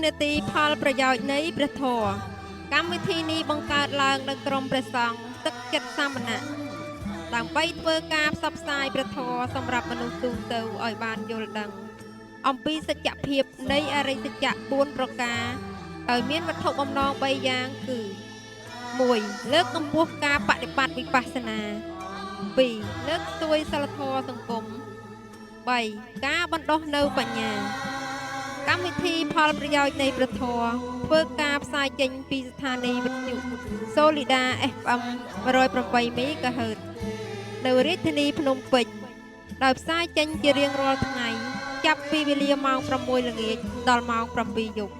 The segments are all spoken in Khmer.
នាទីផលប្រយោជន៍នៃព្រះធម៌កម្មវិធីនេះបង្កើតឡើងដោយក្រុមព្រះសង្ឃទឹកចិត្តសាមណៈដើម្បីធ្វើការផ្សព្វផ្សាយព្រះធម៌សម្រាប់មនុស្សទូទៅឲ្យបានយល់ដឹងអំពីសច្ចភាពនៃអរិយសច្ចៈ4ប្រការដោយមានវត្ថុបំណង3យ៉ាងគឺ1លើកកម្ពស់ការបដិបត្តិវិបស្សនា2លើកស្ទួយសិលធម៌សង្គម3ការបណ្ដុះនៅបញ្ញាកម្មវិធីផលប្រយោជន៍នៃព្រះធម៌ធ្វើការផ្សាយចេញពីស្ថានីយ៍វិទ្យុសូលីដា FM 108 MHz នៅរាជធានីភ្នំពេញដោយផ្សាយចេញជារៀងរាល់ថ្ងៃចាប់ពីវេលាម៉ោង6ល្ងាចដល់ម៉ោង7យប់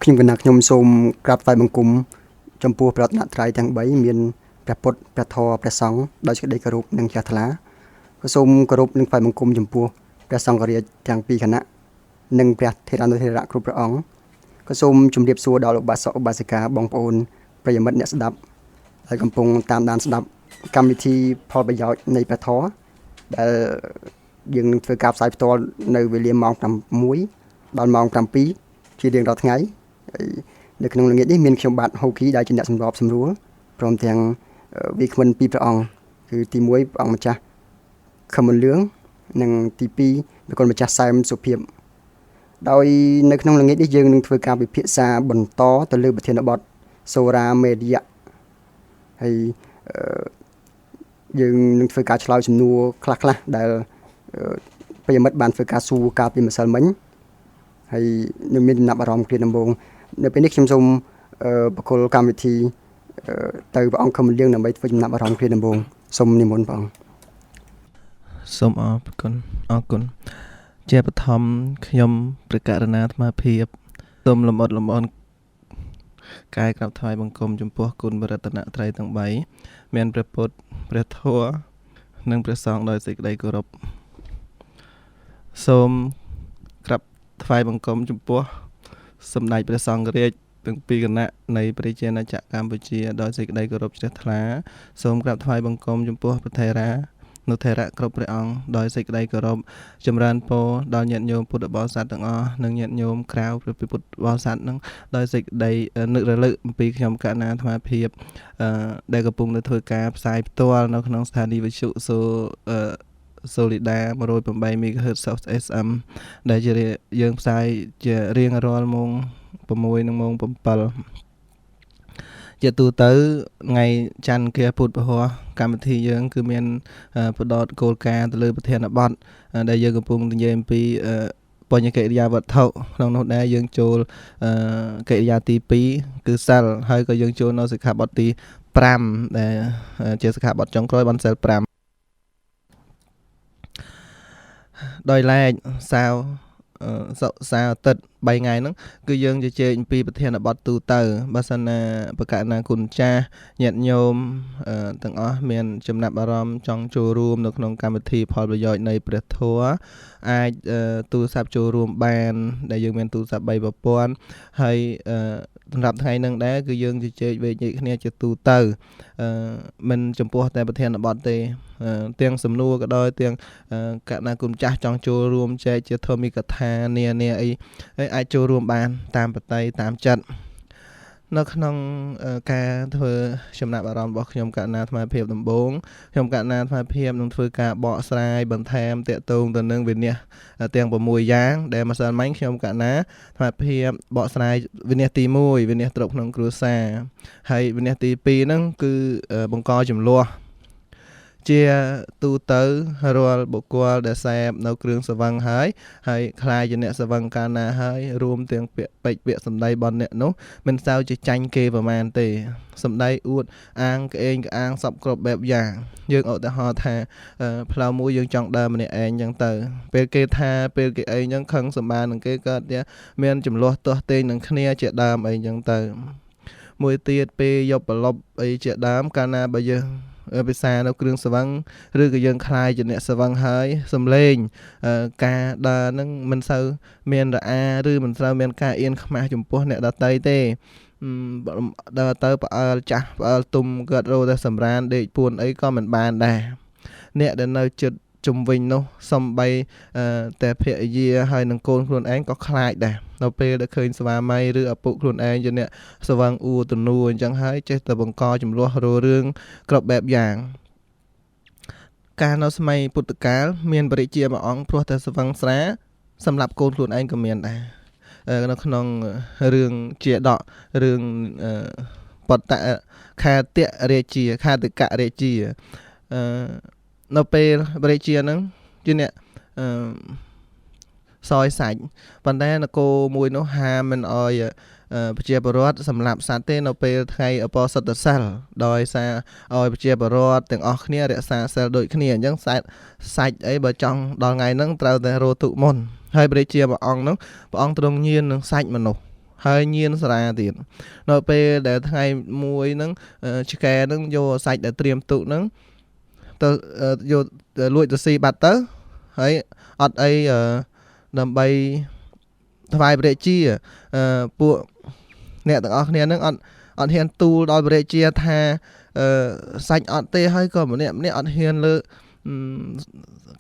ខ្ញុំកណ្ណាខ្ញុំសូមក្រាបថ្វាយបង្គំចំពោះព្រះរតនត្រ័យទាំង3មានព្រះពុទ្ធព្រះធម៌ព្រះសង្ឃដោយសេចក្តីគោរពនិងជ្រះថ្លាក៏សូមគោរពនិងថ្វាយបង្គំចំពោះព្រះសង្ឃរាជទាំងពីរគណៈនិងព្រះថេរានុថេរៈគ្រប់ព្រះអង្គក៏សូមជម្រាបសួរដល់ឧបាសកឧបាសិកាបងប្អូនប្រិយមិត្តអ្នកស្ដាប់ដែលកំពុងតាមដានស្ដាប់កម្មវិធីផលប្រយោជន៍នៃព្រះធម៌ដែលយើងនឹងធ្វើការផ្សាយផ្ទាល់នៅវេលាម៉ោង6ដល់ម៉ោង7ជារៀងរាល់ថ្ងៃនៅក្នុងល្ងាចនេះមានខ្ញុំបាទហូគីដែលជាអ្នកសម្របសម្រួលព្រមទាំងវាគ្មិនពីរព្រះអង្គគឺទី1ព្រះអង្គម្ចាស់ខឹមមលឿងនិងទី2ព្រះគុណម្ចាស់សែមសុភាពដោយនៅក្នុងល្ងាចនេះយើងនឹងធ្វើការពិភាក្សាបន្តទៅលើប្រធានបទសូរាមេរិយៈហើយយើងនឹងធ្វើការឆ្លើយសំណួរខ្លះៗដែលប្រិយមិត្តបានធ្វើការសួរកាលពីម្សិលមិញហើយនឹងមានចំណាប់អារម្មណ៍គ្រាដំបូងនៅពេលនេះខ្ញុំសូមប្រគល់កម្មវិធីទៅព្រះអង្គខឹមលៀងដើម្បីធ្វើចំណាប់អារម្មណ៍គ្រាដំបូងសូមនិមន្តព្រះអង្គសូមអរគុណអរគុណជាបឋមខ្ញុំព្រះករុណាអាត្មាភាពសូមលំអត់លំអន់កាយក្រាបថ្វាយបង្គំចំពោះគុណបរតនត្រ័យទាំង3មានព្រះពុទ្ធព្រះធម៌និងព្រះសង្ឃដោយសេចក្តីគោរពសូមក្រាបថ្វាយបង្គំចំពោះសម្ដេចព្រះសង្ឃរាជទាំងពីរគណៈនៃព្រះរាជាណាចក្រកម្ពុជាដោយសេចក្តីគោរពជ្រះថ្លាសូមក្រាបថ្វាយបង្គំចំពោះព្រះថេរានុថេរៈគ្រប់ព្រះអង្គដោយសេចក្តីគោរពចម្រើនពរដល់ញាតិញោមពុទ្ធបរិស័ទទាំងអស់និងញាតិញោមក្រៅព្រះពុទ្ធបរិស័ទនឹងដោយសេចក្តីនឹករលឹកអំពីខ្ញុំកណ្ណាអាត្មាភាពដែលកំពុងនៅធ្វើការផ្សាយផ្ទាល់នៅក្នុងស្ថានីយ៍វិទ្យុសូលីដា108 MHz FM ដែលជាយើងផ្សាយជារៀងរាល់ម៉ោង6និងម៉ោង7ជាទូទៅថ្ងៃច័ន្ទគាពុទ្ធពហោះកម្មវិធីយើងគឺមានផ្ដោតគោលការណ៍ទៅលើប្រធានបទដែលយើងកំពុងនិយាយអំពីបញ្ញកិរិយាវត្ថុក្នុងនោះដែរយើងចូលកិរិយាទី2គឺសិលហើយក៏យើងចូលនៅសិក្ខាបទទី5ដែលជាសិក្ខាបទចុងក្រោយបានសិល5ដោយឡែកសាវសុសាអាទិត្យ3ថ្ងៃហ្នឹងគឺយើងជជែកអំពីប្រធានបទទូទៅបើសិនណាបកណាគុណចាស់ញាតិញោមទាំងអស់មានចំណាប់អារម្មណ៍ចង់ចូលរួមនៅក្នុងកម្មវិធីផលប្រយោជន៍នៃព្រះធម៌អាចទូរស័ព្ទចូលរួមបានដែលយើងមានទូរស័ព្ទ3ប្រព័ន្ធហើយសម្រាប់ថ្ងៃហ្នឹងដែរគឺយើងជជែកវែកញែកគ្នាជាទូទៅមិនចំពោះតែប្រធានបទទេទាំងសំណួរក៏ដោយទាំងកណ្ណាគុណចាស់ចង់ចូលរួមចែកជាធម្មិកថានានាអីហើយអាចចូលរួមបានតាមបតីតាមចិត្តនៅក្នុងការធ្វើចំណាប់អារម្មណ៍របស់ខ្ញុំកណ្ណាអាត្មាភាពដំបូងខ្ញុំកណ្ណាអាត្មាភាពនឹងធ្វើការបកស្រាយបន្ថែមតាក់ទងទៅនឹងវិន័យទាំង6យ៉ាងដែលម្សិលមិញខ្ញុំកណ្ណាអាត្មាភាពបកស្រាយវិន័យទី1វិន័យទ្រព្យក្នុងគ្រួសារហើយវិន័យទី2ហ្នឹងគឺបង្កចំនួនជាទូទៅរាល់បុគ្គលដែលសេពនៅគ្រឿងសវឹងហើយហើយខ្លាយជាអ្នកសវឹងកាលណាហើយរួមទាំងពាក្យពេចន៍ពាក្យសម្ដីរបស់អ្នកនោះមិនសូវជាចាញ់គេប្រមាណទេសម្ដីអួតអាងក្អេងក្អាងសពគ្រប់បែបយ៉ាងយើងឧទាហរណ៍ថាផ្លូវមួយយើងចង់ដើរម្នាក់ឯងចឹងទៅពេលគេថាពេលគេអីចឹងខឹងសម្បាននឹងគេកើតមានចំនួនទាស់ទែងនឹងគ្នាជាដើមអីចឹងទៅមួយទៀតពេលយកប្រឡប់អីជាដើមកាលណាបើយើង ពិសានៅគ្រឿងស្វឹងឬក៏យើងខ្លាយជាអ្នកស្វឹងហើយសំឡេងការដើរនឹងមិនសូវមានរអាឬមិនសូវមានការអៀនខ្មាស់ចំពោះអ្នកដតីទេដើរទៅផ្អើលចាស់ផ្អើលទុំគាត់រោតែសម្រានដេកពួនអីក៏មិនបានដែរអ្នកដែលនៅចិត្តជំវិញនោះសំបីតែភរិយាហើយនឹងកូនខ្លួនឯងក៏ខ្លាចដែរនៅពេលដែលឃើញស្វាមីឬឪពុកខ្លួនឯងជាអ្នកស្វឹងអួទំនួអញ្ចឹងហើយចេះតែបង្កចំនួនររឿងគ្រប់បែបយ៉ាងកាលនៅសម័យពុទ្ធកាលមានបរិជាមួយអង្គព្រោះតែស្វឹងស្រាសម្រាប់កូនខ្លួនឯងក៏មានដែរនៅក្នុងរឿងជាដករឿងបតខាតរាជាខាតករាជានៅពេលបរិជាហ្នឹងជាអ្នកសយសាច់ប៉ុន្តែនគរមួយនោះហាមមិនអោយប្រជាពលរដ្ឋសម្លាប់សត្វទេនៅពេលថ្ងៃអបសិទ្ធសិលដោយសារឲ្យប្រជាពលរដ្ឋទាំងអស់គ្នារក្សាសិលដូចគ្នាអញ្ចឹងសាច់អីបើចង់ដល់ថ្ងៃហ្នឹងត្រូវតែរោទុមុនហើយព្រះជាព្រះអង្គហ្នឹងព្រះអង្គទ្រង់ញៀននឹងសាច់មនុស្សហើយញៀនស្រាទៀតនៅពេលដែលថ្ងៃមួយហ្នឹងឆ្កែហ្នឹងយកសាច់ដែលត្រៀមទុកហ្នឹងទៅយកលួចទៅស៊ីបាត់ទៅហើយអត់អីដើម្បីថ្វាយព្រះជាពួកអ្នកទាំងអស់គ្នានឹងអត់ហ៊ានទូលដល់ព្រះជាថាសាច់អត់ទេហើយក៏ម្នាក់ម្នាក់អត់ហ៊ានលើ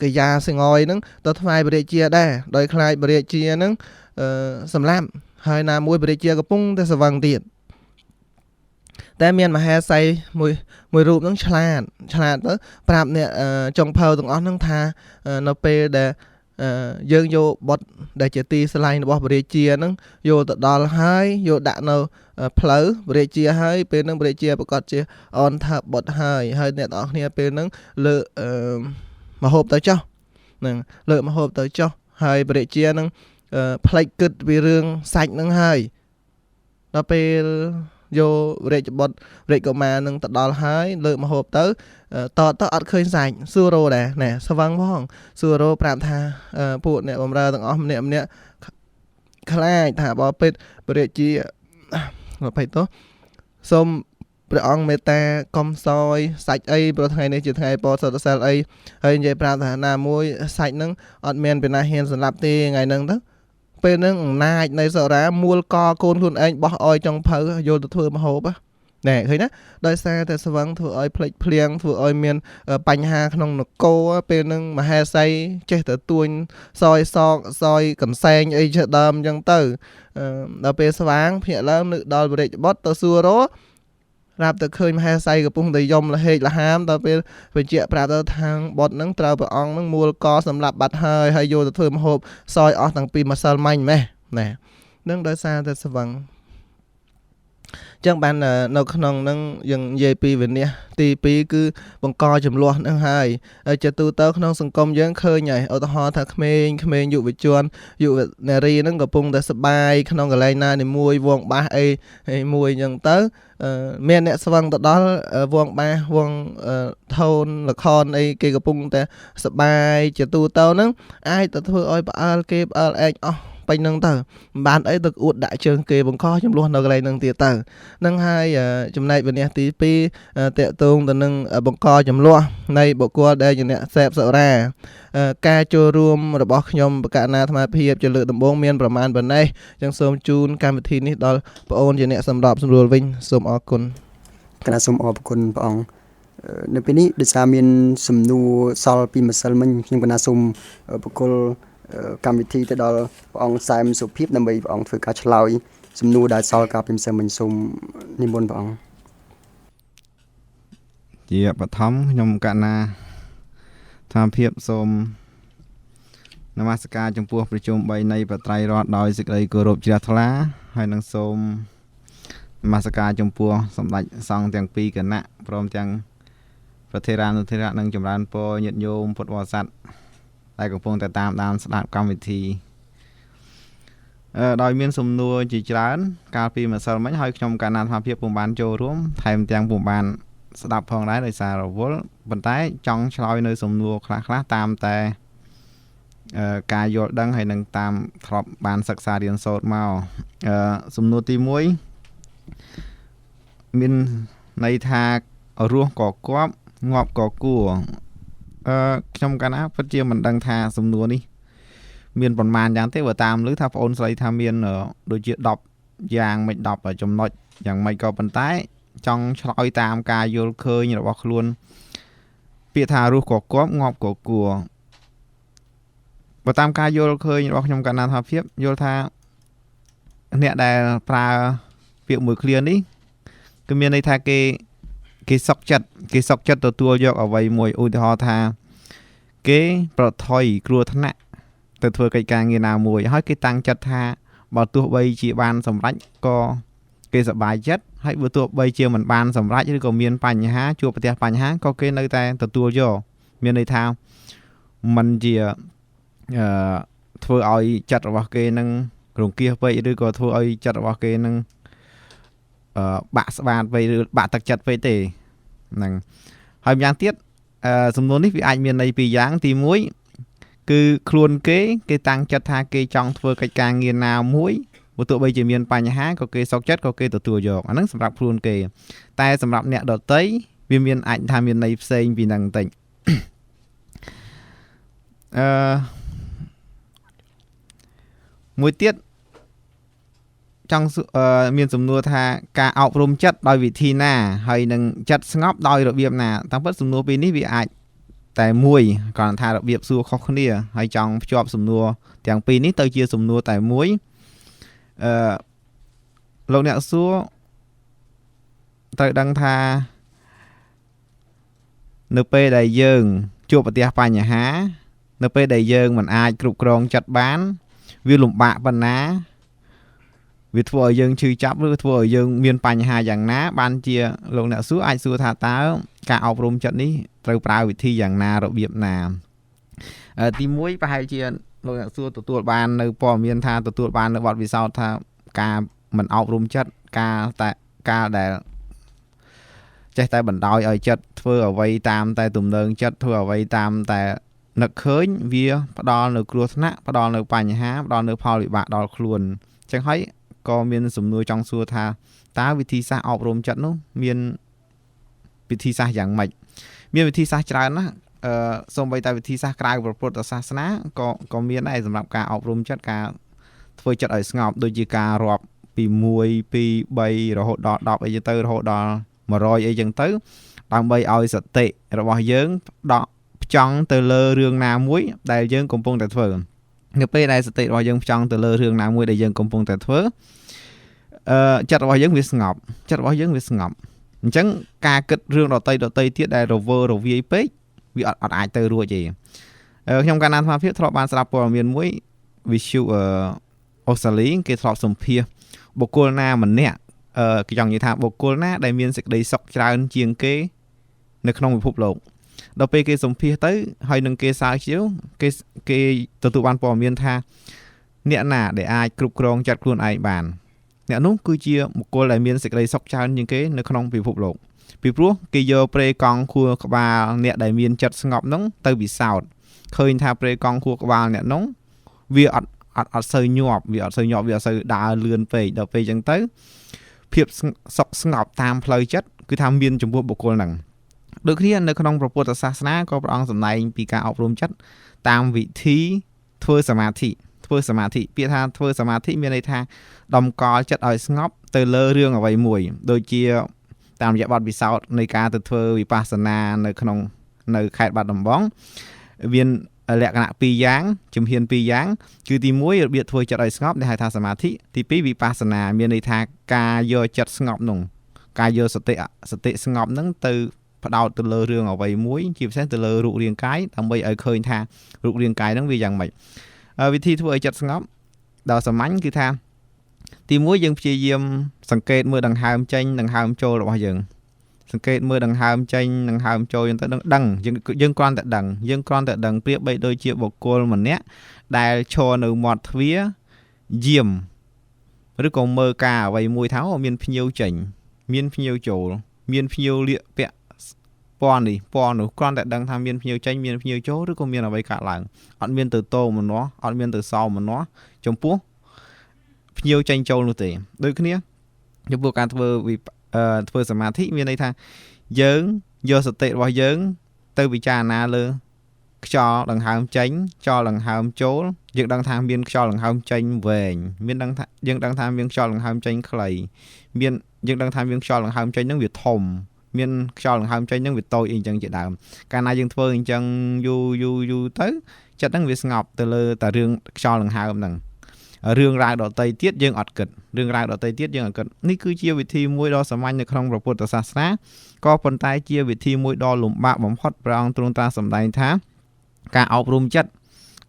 កាយាសងយហ្នឹងទៅថ្វាយព្រះជាដែរដោយខ្លាចព្រះជាហ្នឹងសម្លាប់ហើយណាមួយព្រះជាកំពុងតែស្វឹងទៀតតែមានមហេសីមួយរូបហ្នឹងឆ្លាតទៅប្រាប់អ្នកចុងភៅទាំងអស់ហ្នឹងថានៅពេលដែលយើងយកបុតដែលជាទីស្រឡាញ់របស់ព្រះរាជាហ្នឹងយកទៅដល់ហើយយកដាក់នៅផ្លូវព្រះរាជាហើយពេលហ្នឹងព្រះរាជាប្រកាសជាអនថាបុតហើយហើយអ្នកទាំងអស់គ្នាពេលហ្នឹងលើកមហូបទៅចុះហ្នឹងលើកមហូបទៅចុះហើយព្រះរាជាហ្នឹងផ្លេចគិតពីរឿងសាច់ហ្នឹងហើយដល់ពេលយករាជបុត្ររាជកុមារនឹងទៅដល់ហើយលើកមកហូបទៅតទៅអត់ឃើញសាច់សួររោដែរណែស្វឹងផងសួររោប្រាប់ថាពួកអ្នកបម្រើទាំងអស់ម្នាក់ម្នាក់ខ្លាចថាបើពេទ្យព្រះរាជាអភ័យទោសសូមព្រះអង្គមេត្តាកុំសយសាច់អីព្រោះថ្ងៃនេះជាថ្ងៃពោធិសិលអីហើយនិយាយប្រាប់ថាណាមួយសាច់ហ្នឹងអត់មានពីណាហ៊ានសម្លាប់ទេថ្ងៃហ្នឹងទៅពេលហ្នឹងអំណាចនៃសុរាមូលកកូនខ្លួនឯងបោះអោយចុងភៅយល់ទៅធ្វើមហូបណែឃើញណាដោយសារតែស្វឹងធ្វើឲ្យភ្លេចភ្លៀងធ្វើឲ្យមានបញ្ហាក្នុងនគរពេលហ្នឹងមហេសីចេះតែទួញសយសកសយកន្សែងអីជាដើមអញ្ចឹងទៅដល់ពេលស្វាងភ្ញាក់ឡើងនឹកដល់ព្រះរាជបុត្រទៅសួរររាប់ទៅឃើញមហេសីកំពុងតែយំលហេកលហាមដល់ពេលបញ្ជាក់ប្រាប់ទៅខាងបុត្រហ្នឹងត្រូវព្រះអង្គហ្នឹងមូលកសម្លាប់បាត់ហើយហើយយកទៅធ្វើម្ហូបសយអស់តាំងពីម្សិលមិញម៉េះណែនឹងដោយសារតែស្វឹងចឹងបាននៅក្នុងហ្នឹងយើងនិយាយពីវិន័យទី2គឺបង្កចំនួនហ្នឹងហើយជាទូទៅក្នុងសង្គមយើងឃើញហើយឧទាហរណ៍ថាក្មេងយុវជនយុវនារីហ្នឹងកំពុងតែសប្បាយក្នុងកន្លែងណានីមួយវងបាសអីមួយអញ្ចឹងទៅមានអ្នកស្វឹងទៅដល់វងបាសវងថូនលខនអីគេកំពុងតែសប្បាយជាទូទៅហ្នឹងអាចទៅធ្វើឲ្យផ្អើលគេផ្អើលឯងអស់ពេញហ្នឹងទៅមិនបានអីទៅអួតដាក់ជើងគេបង្កចំនួននៅកន្លែងហ្នឹងទៀតទៅនឹងហើយចំណែកវិន័យទី2តកតងទៅនឹងបង្កចំនួននៃបុគ្គលដែលជាអ្នកសេពសុរាការចូលរួមរបស់ខ្ញុំបកណាអាត្មាភាពជាលើកដំបូងមានប្រមាណប៉ុណ្ណេះចឹងសូមជូនកម្មវិធីនេះដល់ប្អូនជាអ្នកសម្របសម្រួលវិញសូមអរគុណគណៈសូមអរគុណព្រះអង្គនៅពេលនេះដោយសារមានសំណួរសល់ពីម្សិលមិញខ្ញុំគណៈសូមបកគលកម្មវិធីទៅដល់ព្រះអង្គសែមសុភាពដើម្បីព្រះអង្គធ្វើការឆ្លើយសំណួរដែលសល់កាលពីម្សិលមិញសូមនិមន្តព្រះអង្គជាបឋមខ្ញុំកណាអាត្មាភាពសូមនមស្ការចំពោះប្រជុំ3នៃបត្រៃរតដោយសេចក្តីគោរពជ្រះថ្លាហើយនឹងសូមនមស្ការចំពោះសម្ដេចសង្ឃទាំងពីរគណៈព្រមទាំងប្រធេរានុធេរៈនិងចម្រើនពរញាតិញោមពុទ្ធបរិស័ទដែលកំពុងតែតាមដានស្ដាប់កម្មវិធីដោយមានសំណួរជាច្រើនកាលពីម្សិលមិញហើយខ្ញុំកាលណាអាត្មាភាពពុំបានចូលរួមថែមទាំងពុំបានស្ដាប់ផងដែរដោយសាររវល់ប៉ុន្តែចង់ឆ្លើយនៅសំណួរខ្លះៗតាមតែការយល់ដឹងហើយនឹងតាមធ្លាប់បានសិក្សារៀនសូត្រមកសំណួរទី1មានន័យថារស់ក៏គប់ ងាប់ក៏គួរខ្ញុំកាលណាពិតជាមិនដឹងថាសំណួរនេះមានប៉ុន្មានយ៉ាងទេបើតាមឮថាប្អូនស្រីថាមានដូចជា10យ៉ាងមិន10ចំណុចយ៉ាងម៉េចក៏ប៉ុន្តែចង់ឆ្លើយតាមការយល់ឃើញរបស់ខ្លួនពាក្យថារស់ក៏គប់ងាប់ក៏គួរបើតាមការយល់ឃើញរបស់ខ្ញុំកណ្ណាថាភាពយល់ថាអ្នកដែលប្រើពាក្យមួយឃ្លានេះគឺមានន័យថាគេសុកចិត្តគេសុកចិត្តទទួលយកអ្វីមួយឧទាហរណ៍ថាគេប្រថុយគ្រោះថ្នាក់ទៅធ្វើកិច្ចការងារណាមួយហើយគេតាំងចិត្តថាបើទោះបីជាបានសម្រេចក៏គេសប្បាយចិត្តហើយបើទោះបីជាមិនបានសម្រេចឬក៏មានបញ្ហាជួបប្រទះបញ្ហាក៏គេនៅតែទទួលយកមានន័យថាมันជាធ្វើឲ្យចិត្តរបស់គេនឹងរង្គៀសពេកឬក៏ធ្វើឲ្យចិត្តរបស់គេនឹងបាក់ស្បាតពេកឬបាក់ទឹកចិត្តពេកទេហ្នឹងហើយម្យ៉ាងទៀតសំណួរនេះវាអាចមានន័យពីរយ៉ាងទី1គឺខ្លួនគេតាំងចិត្តថាគេចង់ធ្វើកិច្ចការងារណាមួយបើទោះបីជាមានបញ្ហាក៏គេសុខចិត្តក៏គេទទួលយកអាហ្នឹងសម្រាប់ខ្លួនគេតែសម្រាប់អ្នកដទៃវាមានអាចថាមានន័យផ្សេងពីហ្នឹងបន្តិចមួយទៀតចង់មានសំណួរថាការអប់រំចិត្តដោយវិធីណាហើយនឹងចិត្តស្ងប់ដោយរបៀបណាតាមពិតសំណួរពីរនេះវាអាចតែមួយគ្រាន់តែថារបៀបសួរខុសគ្នាហើយចង់ភ្ជាប់សំណួរទាំងពីរនេះទៅជាសំណួរតែមួយលោកអ្នកសួរត្រូវដឹងថានៅពេលដែលយើងជួបប្រទះបញ្ហានៅពេលដែលយើងមិនអាចគ្រប់គ្រងចិត្តបានវាលំបាកប៉ុណ្ណាវាធ្វើឲ្យយើងឈឺចាប់ឬធ្វើឲ្យយើងមានបញ្ហាយ៉ាងណាបានជាលោកអ្នកសួរអាចសួរថាតើការអប់រំចិត្តនេះត្រូវប្រើវិធីយ៉ាងណារបៀបណាទី1ប្រហែលជាលោកអ្នកសួរទទួលបាននៅព័ត៌មានថាទទួលបាននៅបទពិសោធន៍ថាការមិនអប់រំចិត្តការតែការដែលចេះតែបណ្ដោយឲ្យចិត្តធ្វើអ្វីតាមតែទំនើងចិត្តធ្វើអ្វីតាមតែនឹកឃើញវាផ្ដល់នៅគ្រោះថ្នាក់ផ្ដល់នៅបញ្ហាផ្ដល់នៅផលវិបាកដល់ខ្លួនអញ្ចឹងហើយក៏មានសំណួរចង់សួរថាតើវិធីសាស្ត្រអប់រំចិត្តនោះមានវិធីសាស្ត្រយ៉ាងម៉េចមានវិធីសាស្ត្រច្រើនណាស់សូម្បីតែវិធីសាស្ត្រក្រៅព្រះពុទ្ធសាសនាក៏មានដែរសម្រាប់ការអប់រំចិត្តការធ្វើចិត្តឲ្យស្ងប់ដូចជាការរាប់ពី1 2 3រហូតដល់10អីចឹងទៅរហូតដល់100អីចឹងទៅដើម្បីឲ្យសតិរបស់យើងដកផ្ចង់ទៅលើរឿងណាមួយដែលយើងកំពុងតែធ្វើនៅពេលដែលសតិរបស់យើងផ្ចង់ទៅលើរឿងណាមួយដែលយើងកំពុងតែធ្វើចិត្តរបស់យើងវាស្ងប់ចិត្តរបស់យើងវាស្ងប់អញ្ចឹងការគិតរឿងដតីទៀតដែលរវើរវាយពេកវាអត់អាចទៅរួចទេខ្ញុំកាលណាអាត្មាភាពធ្លាប់បានស្ដាប់ព័ត៌មានមួយវិទ្យុអូស្ត្រាលីគេធ្លាប់សម្ភាសបុគ្គលណាម្នាក់គេចង់និយាយថាបុគ្គលណាដែលមានសេចក្តីសុខច្រើនជាងគេនៅក្នុងពិភពលោកដល់ពេលគេសម្ភាសទៅហើយនឹងគេសាវជាវគេទទួលបានព័ត៌មានថាអ្នកណាដែលអាចគ្រប់គ្រងចិត្តខ្លួនឯងបានអ្នកនោះគឺជាបុគ្គលដែលមានសេចក្តីសុខច្រើនជាងគេនៅក្នុងពិភពលោកពីព្រោះគេយកប្រេកង់ខួរក្បាលអ្នកដែលមានចិត្តស្ងប់នោះទៅពិសោធន៍ឃើញថាប្រេកង់ខួរក្បាលអ្នកនោះវាអត់សូវញាប់វាអត់សូវញាប់វាអត់សូវដើរលឿនពេកដល់ពេលអញ្ចឹងទៅភាពសុខស្ងប់តាមផ្លូវចិត្តគឺថាមានចំពោះបុគ្គលហ្នឹងដូចគ្នានៅក្នុងព្រះពុទ្ធសាសនាក៏ព្រះអង្គសម្ដែងពីការអប់រំចិត្តតាមវិធីធ្វើសមាធិធ្វើសមាធិពាក្យថាធ្វើសមាធិមានន័យថាតម្កល់ចិត្តឲ្យស្ងប់ទៅលើរឿងអ្វីមួយដូចជាតាមរយៈបទពិសោធន៍នៃការទៅធ្វើវិបស្សនានៅក្នុងនៅខេត្តបាត់ដំបងមានលក្ខណៈពីរយ៉ាងជំហានពីរយ៉ាងគឺទី1របៀបធ្វើចិត្តឲ្យស្ងប់ដែលហៅថាសមាធិទី2វិបស្សនាមានន័យថាការយកចិត្តស្ងប់នោះការយកសតិស្ងប់ហ្នឹងទៅផ្ដោតទៅលើរឿងអ្វីមួយជាពិសេសទៅលើរូបរាងកាយដើម្បីឲ្យឃើញថារូបរាងកាយហ្នឹងវាយ៉ាងម៉េចវិធីធ្វើឲ្យចិត្តស្ងប់ដល់សាមញ្ញគឺថាទី1យើងព្យាយាមសង្កេតមើលដង្ហើមចេញដង្ហើមចូលរបស់យើងសង្កេតមើលដង្ហើមចេញដង្ហើមចូលយើងទៅដឹងយើងគ្រាន់តែដឹងយើងគ្រាន់តែដឹងប្រៀបបីដូចជាបុគ្គលម្នាក់ដែលឈរនៅមាត់ទ្វារយាមឬក៏មើលការអ្វីមួយថាមានភ្ញៀវចេញមានភ្ញៀវចូលមានភ្ញៀវលៀកពាក់ពណ៌នេះពណ៌នោះគ្រាន់តែដឹងថាមានភ្ញៀវចេញមានភ្ញៀវចូលឬក៏មានអ្វីកើតឡើងអត់មានទៅតោមនោះអត់មានទៅសោមនោះចំពោះភ្ញៀវចេញចូលនោះទេដូចគ្នាចំពោះការធ្វើធ្វើសមាធិមានន័យថាយើង យកសតិរបស់យើង ទៅពិចារណាលើខ្យល់ដង្ហើមចេញខ្យល់ដង្ហើមចូលយើងដឹងថាមានខ្យល់ដង្ហើមចេញវែងមានដឹងថាយើងដឹងថាមានខ្យល់ដង្ហើមចេញខ្លីមានយើងដឹងថាមានខ្យល់ដង្ហើមចេញហ្នឹងវាធំមានខ្យល់ដង្ហើមចេញហ្នឹងវាតូចអីអញ្ចឹងជាដើមកាលណាយើងធ្វើអញ្ចឹងយូរយូរយូរទៅចិត្តហ្នឹងវាស្ងប់ទៅលើតែរឿងខ្យល់ដង្ហើមហ្នឹងរឿងរ៉ាវដទៃទៀតយើងអត់គិតរឿងរ៉ាវដទៃទៀតយើងអត់គិតនេះគឺជាវិធីមួយដ៏សាមញ្ញនៅក្នុងព្រះពុទ្ធសាសនាក៏ប៉ុន្តែជាវិធីមួយដ៏លំបាកបំផុតព្រះអង្គទ្រង់ត្រាស់សម្ដែងថាការអប់រំចិត្ត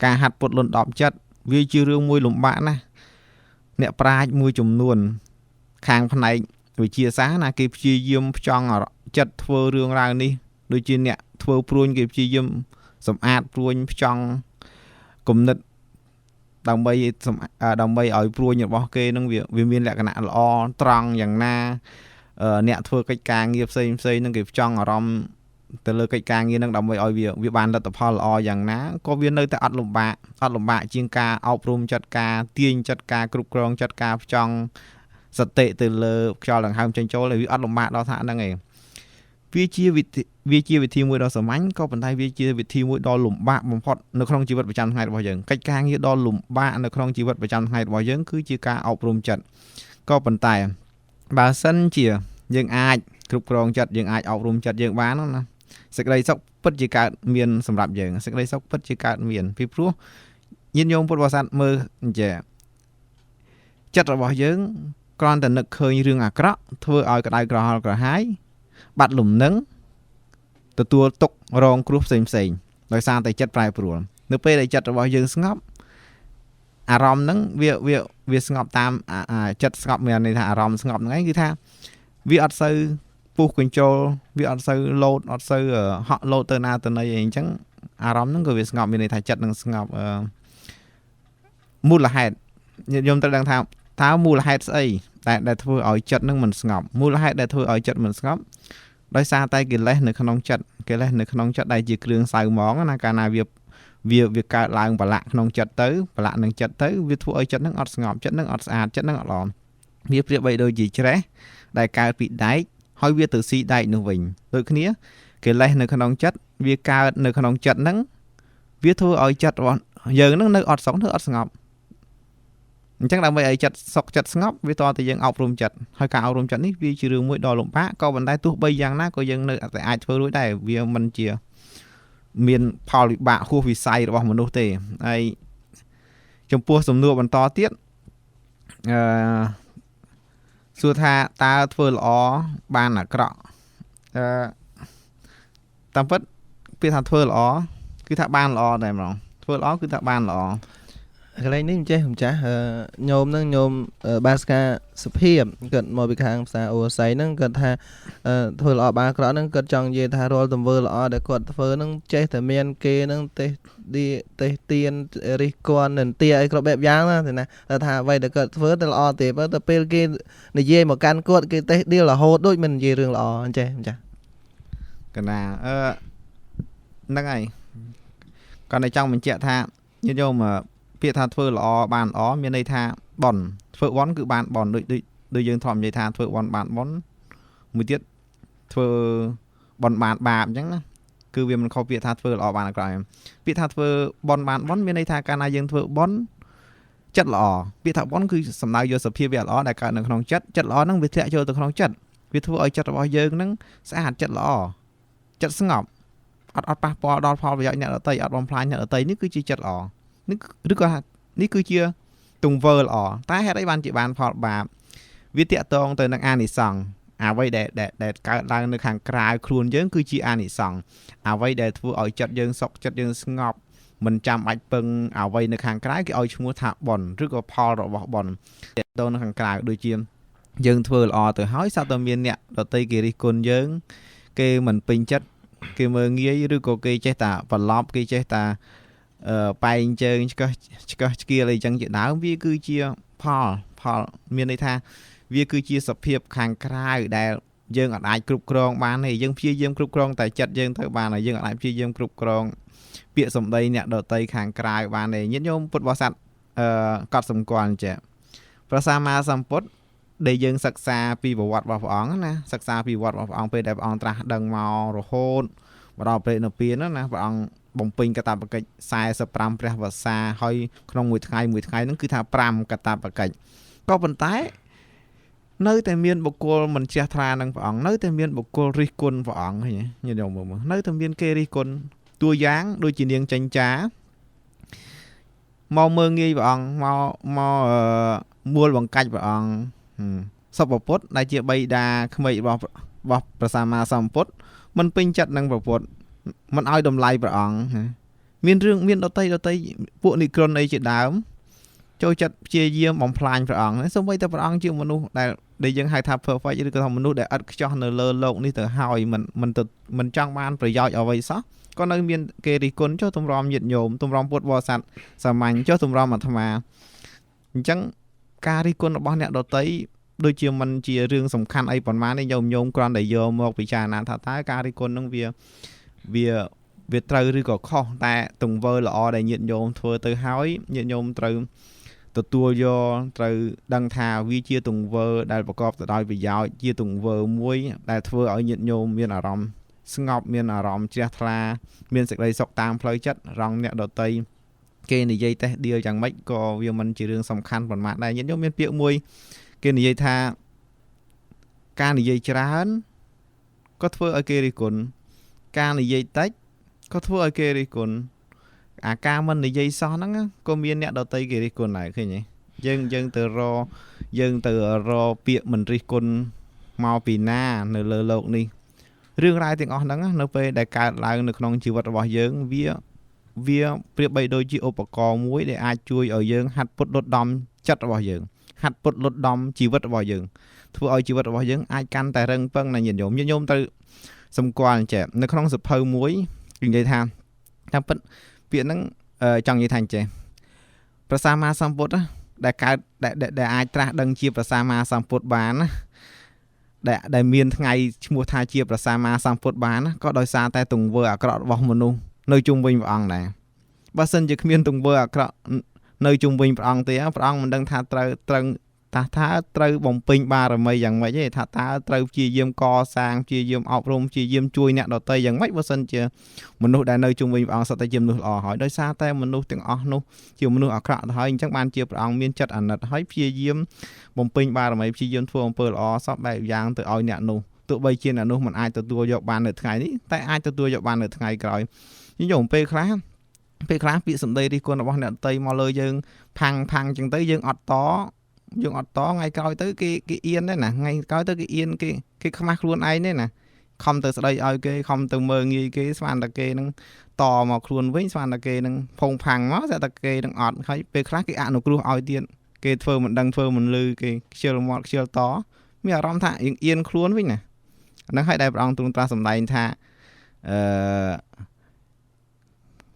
ការហាត់ពុតលន់ដប់ចិត្តវាជារឿងមួយលំបាកណាស់អ្នកប្រាជ្ញមួយចំនួនខាងផ្នែកវិទ្យាសាស្ត្រណាគេព្យាយាមផ្ចង់ចិត្តធ្វើរឿងរ៉ាវនេះដូចជាអ្នកធ្វើព្រួញគេព្យាយាមសម្អាតព្រួញផ្ចង់គំនិតដើម្បីឲ្យព្រួញរបស់គេនឹងវាមានលក្ខណៈល្អត្រង់យ៉ាងណាអ្នកធ្វើកិច្ចការងារផ្សេងផ្សេងនឹងគេផ្ចង់អារម្មណ៍ទៅលើកិច្ចការងារនឹងដើម្បីឲ្យវាបានលទ្ធផលល្អយ៉ាងណាក៏វានៅតែអត់លំបាកជាងការអប់រំចិត្តការទាញចិត្តការគ្រប់គ្រងចិត្តការផ្ចង់សតិទៅលើខ្យល់ដង្ហើមចេញចូលវាអត់លំបាកដល់ថ្នាក់ហ្នឹងឯងវាជាវិធីមួយដ៏សាមញ្ញក៏ប៉ុន្តែវាជាវិធីមួយដ៏លំបាកបំផុតនៅក្នុងជីវិតប្រចាំថ្ងៃរបស់យើងកិច្ចការងារដ៏លំបាកនៅក្នុងជីវិតប្រចាំថ្ងៃរបស់យើងគឺជាការអប់រំចិត្តក៏ប៉ុន្តែបើសិនជាយើងអាចគ្រប់គ្រងចិត្តយើងអាចអប់រំចិត្តយើងបានណាសេចក្តីសុខពិតជាកើតមានសម្រាប់យើងសេចក្តីសុខពិតជាកើតមានពីព្រោះញាតិញោមពុទ្ធបរិស័ទមើលអញ្ចឹងចិត្តរបស់យើងគ្រាន់តែនឹកឃើញរឿងអាក្រក់ធ្វើឲ្យក្តៅក្រហល់ក្រហាយបាត់លំនឹងទទួលទុក្ខរងគ្រោះផ្សេងផ្សេងដោយសារតែចិត្តប្រែប្រួលនៅពេលដែលចិត្តរបស់យើងស្ងប់អារម្មណ៍ហ្នឹងវាស្ងប់តាមចិត្តស្ងប់មានន័យថាអារម្មណ៍ស្ងប់ហ្នឹងឯងគឺថាវាអត់សូវពុះកញ្ចូលវាអត់សូវលោតអត់សូវហក់លោតទៅណាទៅណីអីអញ្ចឹងអារម្មណ៍ហ្នឹងក៏វាស្ងប់មានន័យថាចិត្តនឹងស្ងប់មូលហេតុញាតិញោមត្រូវដឹងថាតើមូលហេតុស្អីដែលធ្វើឲ្យចិត្តនឹងមិនស្ងប់មូលហេតុដែលធ្វើឲ្យចិត្តមិនស្ងប់ដោយសារតែកិលេសនៅក្នុងចិត្តកិលេសនៅក្នុងចិត្តដែលជាគ្រឿងសៅហ្មងណាកាលណាវាកើតឡើងប្រឡាក់ក្នុងចិត្តទៅប្រឡាក់នឹងចិត្តទៅវាធ្វើឲ្យចិត្តនឹងអត់ស្ងប់ចិត្តនឹងអត់ស្អាតចិត្តនឹងអត់ល្អវាប្រៀបបីដូចជាច្រេះដែលកើតពីដែកហើយវាទៅស៊ីដែកនោះវិញដូចគ្នាកិលេសនៅក្នុងចិត្តវាកើតនៅក្នុងចិត្តហ្នឹងវាធ្វើឲ្យចិត្តរបស់យើងហ្នឹងនៅអត់សុខនៅអត់ស្ងប់អញ្ចឹងដើម្បីឲ្យចិត្តសុខចិត្តស្ងប់វាតតែយើងអប់រំចិត្តហើយការអប់រំចិត្តនេះវាជារឿងមួយដ៏លំបាកក៏ប៉ុន្តែទោះបីយ៉ាងណាក៏យើងនៅតែអាចធ្វើរួចដែរវាមិនជាមានផលវិបាកហួសវិស័យរបស់មនុស្សទេហើយចំពោះសំណួរបន្តទៀតអឺសួរថាតើធ្វើល្អបានអាក្រក់អឺតាមពិតពាក្យថាធ្វើល្អគឺថាបានល្អតែម្ដងធ្វើល្អគឺថាបានល្អកន្លែងនេះម្ចាស់ញោមហ្នឹងញោមបាសកាសុភាពគាត់មកពីខាងផ្សារអូស័យហ្នឹងគាត់ថាធ្វើល្អបានអាក្រក់ហ្នឹងគាត់ចង់និយាយថារាល់ទង្វើល្អដែលគាត់ធ្វើហ្នឹងចេះតែមានគេហ្នឹងទេសទៀនរិះគន់និន្ទាអីគ្រប់បែបយ៉ាងណាតែថាអ្វីដែលគាត់ធ្វើទៅល្អទេបើទៅពេលគេនិយាយមកកាន់គាត់គេទេសដៀលរហូតដូចមិននិយាយរឿងល្អអញ្ចេះម្ចាស់កណាហ្នឹងហើយគាត់តែចង់បញ្ជាក់ថាញាតិញោមពាក្យថាធ្វើល្អបានល្អមានន័យថាបន់ធ្វើបន់គឺបានបន់ដូចយើងធ្លាប់និយាយថាធ្វើបន់បានបន់មួយទៀតធ្វើបន់បានបាបអញ្ចឹងណាគឺវាមិនខុសពាក្យថាធ្វើល្អបានអាក្រក់ពាក្យថាធ្វើបន់បានបន់មានន័យថាកាលណាយើងធ្វើបន់ចិត្តល្អពាក្យថាបន់គឺសំដៅយកសភាពវាល្អដែលកើតនៅក្នុងចិត្តចិត្តល្អហ្នឹងវាធ្លាក់ចូលទៅក្នុងចិត្តវាធ្វើឲ្យចិត្តរបស់យើងហ្នឹងស្អាតចិត្តល្អចិត្តស្ងប់អត់ប៉ះពាល់ដល់ផលប្រយោជន៍អ្នកដទៃអត់បំផ្លាញអ្នកដទៃនេះគឺជាចិត្តល្អនេះឬក៏នេះគឺជាទង្វើល្អតែហេតុអីបានជាបានផលបាបវាតាក់ទងទៅនឹងអានិសង្សអ្វីដែលកើតឡើងនៅខាងក្រៅខ្លួនយើងគឺជាអានិសង្សអ្វីដែលធ្វើឲ្យចិត្តយើងសុខចិត្តយើងស្ងប់មិនចាំបាច់ពឹងអ្វីនៅខាងក្រៅគេឲ្យឈ្មោះថាបុណ្យឬក៏ផលរបស់បុណ្យតាក់ទងនៅខាងក្រៅដូចជាយើងធ្វើល្អទៅហើយសត្វតែមានអ្នកដទៃគេរិះគន់យើងគេមិនពេញចិត្តគេមើលងាយឬក៏គេចេះតែប្រឡប់គេចេះតែបែងជើងឆ្កឹះឆ្កៀលអីចឹងជាដើមវាគឺជាផលមានន័យថាវាគឺជាសភាពខាងក្រៅដែលយើងអាចគ្រប់គ្រងបានទេយើងព្យាយាមគ្រប់គ្រងតែចិត្តយើងទៅបានហើយយើងអាចព្យាយាមគ្រប់គ្រងពាក្យសម្ដីអ្នកដទៃខាងក្រៅបានទេញាតិញោមពុទ្ធបរិស័ទកត់សម្គាល់ចេះព្រះសម្មាសម្ពុទ្ធ ដែលយើងសិក្សាពីប្រវត្តិរបស់ព្រះអង្គណាសិក្សាពីប្រវត្តិរបស់ព្រះអង្គពេលដែលព្រះអង្គត្រាស់ដឹងមករហូតមកដល់ព្រះនិព្វានណាព្រះអង្គបំពេញកាតព្វកិច្ច45ព្រះវស្សាហើយក្នុងមួយថ្ងៃមួយថ្ងៃហ្នឹងគឺថា5កាតព្វកិច្ចក៏ប៉ុន្តែនៅតែមានបុគ្គលមិនជ្រះថ្លានឹងព្រះអង្គនៅតែមានបុគ្គលរិះគន់ព្រះអង្គឃើញញាតិញោមមើលនៅតែមានគេរិះគន់តួយ៉ាងដូចជានាងចិញ្ចាមកមើងងាយព្រះអង្គមកមកមួលបង្កាច់ព្រះអង្គសពពុទ្ធដែលជាបិតាក្មេករបស់ព្រះសម្មាសម្ពុទ្ធមិនពេញចិត្តនឹងព្រះពុទ្ធមិនឲ្យតម្លៃព្រះអង្គមានរឿងមានដតីពួកនិក្រនអីជាដើមចូលចិត្តព្យាយាមបំផ្លាញព្រះអង្គសូម្បីតែព្រះអង្គជាមនុស្សដែលយើងហៅថា perfect ឬក៏ថាមនុស្សដែលឥតខ្ចោះនៅលើលោកនេះទៅហើយមិនចង់បានប្រយោជន៍អ្វីសោះក៏នៅមានគេរិះគន់ចុះទម្រាំញាតិញោមទម្រាំពុទ្ធបរិស័ទសាមញ្ញចុះទម្រាំអាត្មាអញ្ចឹងការរិះគន់របស់អ្នកដតីដូចជាមិនជារឿងសំខាន់អីប៉ុន្មានទេញោមគ្រាន់តែយកមកពិចារណាថាតើការរិះគន់នឹងវាវាត្រូវឬក៏ខុសតែទង្វើល្អដែលញាតិញោមធ្វើទៅហើយញាតិញោមត្រូវទទួលយកត្រូវដឹងថាវាជាទង្វើដែលប្រកបទៅដោយប្រយោជន៍ជាទង្វើមួយដែលធ្វើឲ្យញាតិញោមមានអារម្មណ៍ស្ងប់មានអារម្មណ៍ជ្រះថ្លាមានសេចក្តីសុខតាមផ្លូវចិត្តរងអ្នកដតីគេនិយាយតេះដៀលយ៉ាងម៉េចក៏វាមិនជារឿងសំខាន់ប៉ុន្មានដែរញាតិញោមមានពាក្យមួយគេនិយាយថាការនិយាយច្រើនក៏ធ្វើឲ្យគេរិះគន់ការនិយាយតិចក៏ធ្វើឲ្យគេរិះគន់អាការមិននិយាយសោះហ្នឹងក៏មានអ្នកដតីគេរិះគន់ដែរឃើញទេយើងទៅរកយើងទៅរកពាក្យមិនរិះគន់មកពីណានៅលើលោកនេះរឿងរ៉ាវទាំងអស់ហ្នឹងនៅពេលដែលកើតឡើងនៅក្នុងជីវិតរបស់យើងវាប្រៀបបីដូចជាឧបករណ៍មួយដែលអាចជួយឲ្យយើងហាត់ពត់លត់ដំចិត្តរបស់យើងហាត់ពត់លត់ដំជីវិតរបស់យើងធ្វើឲ្យជីវិតរបស់យើងអាចកាន់តែរឹងប៉ឹងណាញាតិញោមញាតិញោមត្រូវសម្គាល់អញ្ចឹងនៅក្នុងសភៅមួយនិយាយថាតាមពិតពាក្យហ្នឹងចង់និយាយថាអញ្ចេះព្រះសម្មាសម្ពុទ្ធដែលកើតដែលអាចត្រាស់ដឹងជាព្រះសម្មាសម្ពុទ្ធបានណាដែលមានថ្ងៃឈ្មោះថាជាព្រះសម្មាសម្ពុទ្ធបានណាក៏ដោយសារតែទង្វើអាក្រក់របស់មនុស្សនៅជុំវិញព្រះអង្គដែរបើសិនជាគ្មានទង្វើអាក្រក់នៅជុំវិញព្រះអង្គទេព្រះអង្គមិនដឹងថាត្រូវថាត្រូវបំពេញបារមីយ៉ាងម៉េចទេថាតើត្រូវព្យាយាមកសាងព្យាយាមអប់រំព្យាយាមជួយអ្នកដទៃយ៉ាងម៉េចបើសិនជាមនុស្សដែលនៅជុំវិញព្រះអង្គសុទ្ធតែជាមនុស្សល្អហើយដោយសារតែមនុស្សទាំងអស់នោះជាមនុស្សអាក្រក់ទៅហើយអញ្ចឹងបានជាព្រះអង្គមានចិត្តអាណិតហើយព្យាយាមបំពេញបារមីព្យាយាមធ្វើអំពើល្អសពបែបយ៉ាងទៅឲ្យអ្នកនោះទោះបីជាអ្នកនោះមិនអាចទទួលយកបាននៅថ្ងៃនេះតែអាចទទួលយកបាននៅថ្ងៃក្រោយញោមពេលខ្លះពាក្យសម្ដីរិះគន់របស់អ្នកដទៃមកលើយើងផាំងអញ្ចឹងទៅយើងអត់តថ្ងៃក្រោយទៅគេអៀនដែរណាថ្ងៃក្រោយទៅគេអៀនគេខ្មាស់ខ្លួនឯងទេណាខំទៅស្ដីឲ្យគេខំទៅមើងងាយគេស្មានតែគេនឹងតមកខ្លួនវិញស្មានតែគេនឹងផុងផាំងមកស្អាតតែគេនឹងអត់ហើយពេលខ្លះគេអនុគ្រោះឲ្យទៀតគេធ្វើមិនដឹងធ្វើមិនលឺគេខ្ជិលមាត់ខ្ជិលតមានអារម្មណ៍ថាអៀនខ្លួនវិញណាហ្នឹងហើយដែលព្រះអង្គទ្រង់ត្រាស់សម្ដែងថាអឺ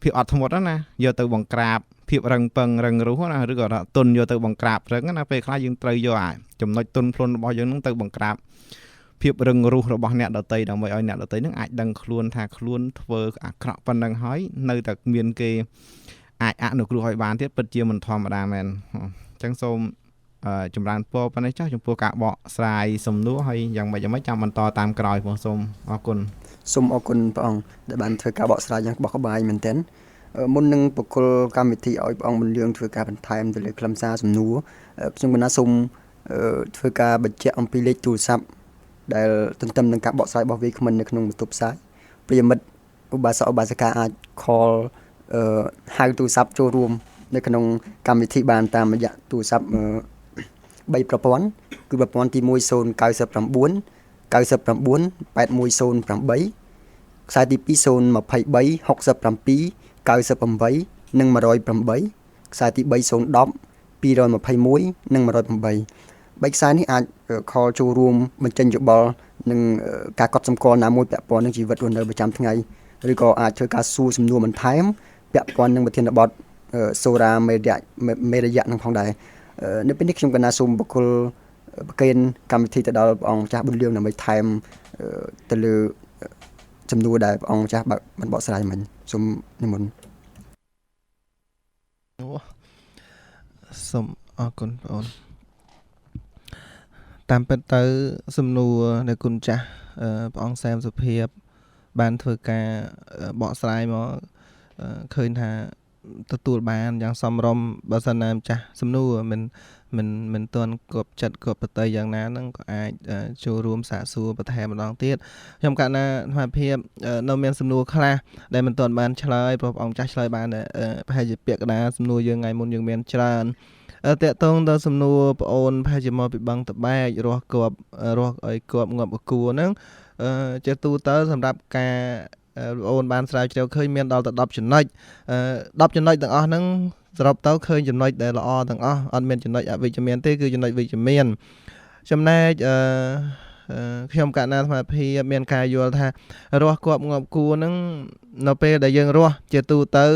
ភាពអត់ធ្មត់ណាយកទៅបង្ក្រាបភាពរឹងប៉ឹងរឹងរូសណាឬក៏ទុនយកទៅបង្ក្រាបរឹងណាពេលខ្លះយើងត្រូវយកអាចំណុចទុនភ្លុនរបស់យើងនឹងទៅបង្ក្រាបភាពរឹងរូសរបស់អ្នកដទៃដើម្បីឲ្យអ្នកដទៃនឹងអាចដឹងខ្លួនថាខ្លួនធ្វើអាក្រក់ប៉ុណ្ណឹងហើយនៅតែមានគេអាចអនុគ្រោះឲ្យបានទៀតពិតជាមិនធម្មតាមែនអញ្ចឹងសូមចម្រើនពរប៉ុណ្ណេះចុះចំពោះការបកស្រាយសំណួរហើយយ៉ាងម៉េចចាំបន្តតាមក្រោយផងសូមអរគុណសូមអរគុណព្រះអង្គដែលបានធ្វើការបកស្រាយយ៉ាងក្បោះក្បាយមែនទែនមុននឹងបកគលកម្មវិធីឲ្យព្រះអង្គបន្លឿងធ្វើការបន្ថែមទៅលើខ្លឹមសារសំណួរខ្ញុំកណាសូមធ្វើការបញ្ជាក់អំពីលេខទូរស័ព្ទដែលទន្ទឹមនឹងការបកស្រាយរបស់វាគ្មិននៅក្នុងបន្ទប់ផ្សាយប្រិយមិត្តឧបាសកឧបាសិកាអាច call ហៅទូរស័ព្ទចូលរួមនៅក្នុងកម្មវិធីបានតាមរយៈទូរស័ព្ទ3ប្រព័ន្ធគឺប្រព័ន្ធទី1 099 99 8108ខ្សែទី2 023 67 98និង108ខ្សែទី3 010 221និង108បីខ្សែនេះអាច call ចូលរួមបញ្ចេញយោបល់និងការកត់សម្គាល់ណាមួយពាក់ព័ន្ធនឹងជីវិតរស់នៅប្រចាំថ្ងៃឬក៏អាចធ្វើការសួរសំណួរបន្ថែមពាក់ព័ន្ធនឹងប្រធានបទសូរាមេរយៈនឹងផងដែរនៅពេលនេះខ្ញុំកណាសូមបកគលប្រគេនកម្មវិធីទៅដល់ព្រះអង្គម្ចាស់ប៊ុនលឿងដើម្បីថែមទៅលើចំនួនដែលព្រះអង្គម្ចាស់បានបកស្រាយមិញសូមនិមន្តសូមអរគុណបងអូន តាមពិតទៅសំណួរដែលគុណចាស់ព្រះអង្គសែមសុភាពបានធ្វើការបកស្រាយមកឃើញថាទទួលបានយ៉ាងសមរម្យបើសិនណាម្ចាស់សំណួរមិនមិនមិនទាន់គប់ចិត្តគប់ប្រតិយ៉ាងណាហ្នឹងក៏អាចចូលរួមសាកសួរបន្ថែមម្ដងទៀតខ្ញុំកណ្ណាអាត្មាភាពនៅមានសំណួរខ្លះដែលមិនទាន់បានឆ្លើយព្រោះព្រះអង្គចាស់ឆ្លើយបានប្រហែលជាពាក្យកណ្ដាលសំណួរយើងថ្ងៃមុនយើងមានច្រើនតកតងទៅសំណួរប្អូនប្រហែលជាមកពីបឹងតបែករស់គប់រស់ឲ្យគប់ងាប់គួរហ្នឹងជាទូទៅសម្រាប់ការប្អូនបានស្រាវជ្រាវឃើញមានដល់ទៅ10ចំណុច10ចំណុចទាំងអស់ហ្នឹងសរុបទៅឃើញចំណុចដែលល្អទាំងអស់អត់មានចំណុចអវិជ្ជមានទេគឺចំណុចវិជ្ជមានចំណែកខ្ញុំកណ្ណាអាត្មាភាពមានការយល់ថារស់គប់ងាប់គួរហ្នឹងនៅពេលដែលយើងរស់ជាទូទៅ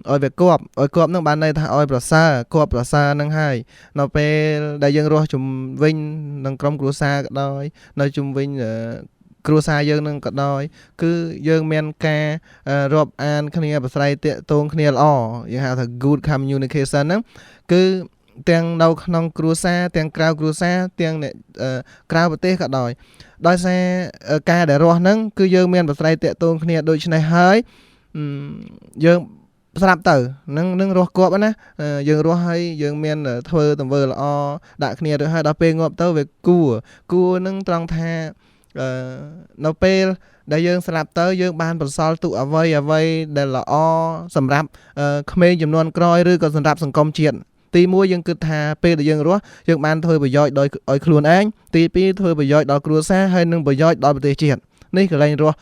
ឲ្យវាគប់ឲ្យគប់នឹងបានន័យថាឲ្យប្រសើរគប់ប្រសើរនឹងហើយនៅពេលដែលយើងរស់ជំវិញនឹងក្រុមគ្រួសារក៏ដោយនៅជំវិញគ្រួសារយើងនឹងក៏ដោយគឺយើងមានការរាប់អានគ្នាប្រស្រ័យទាក់ទងគ្នាល្អយើងហៅថា good communication ហ្នឹងគឺទាំងនៅក្នុងគ្រួសារទាំងក្រៅគ្រួសារទាំងអ្នកក្រៅប្រទេសក៏ដោយដោយសារការដែលរស់ហ្នឹងគឺយើងមានប្រស្រ័យទាក់ទងគ្នាដូច្នេះហើយយើងស្រាប់ទៅនឹងរស់គប់ណាយើងរស់ហើយយើងមានធ្វើទង្វើល្អដាក់គ្នាទៅហើយដល់ពេលងាប់ទៅវាគួរគួរនឹងត្រង់ថានៅពេលដែលយើងស្លាប់ទៅយើងបានបន្សល់ទុកអ្វីអ្វីដែលល្អសម្រាប់ក្មេងចំនួនក្រោយឬក៏សម្រាប់សង្គមជាតិទី1យើងគិតថាពេលដែលយើងរស់យើងបានធ្វើប្រយោជន៍ដោយឲ្យខ្លួនឯងទី2ធ្វើប្រយោជន៍ដល់គ្រួសារហើយនិងប្រយោជន៍ដល់ប្រទេសជាតិនេះកន្លែងរស់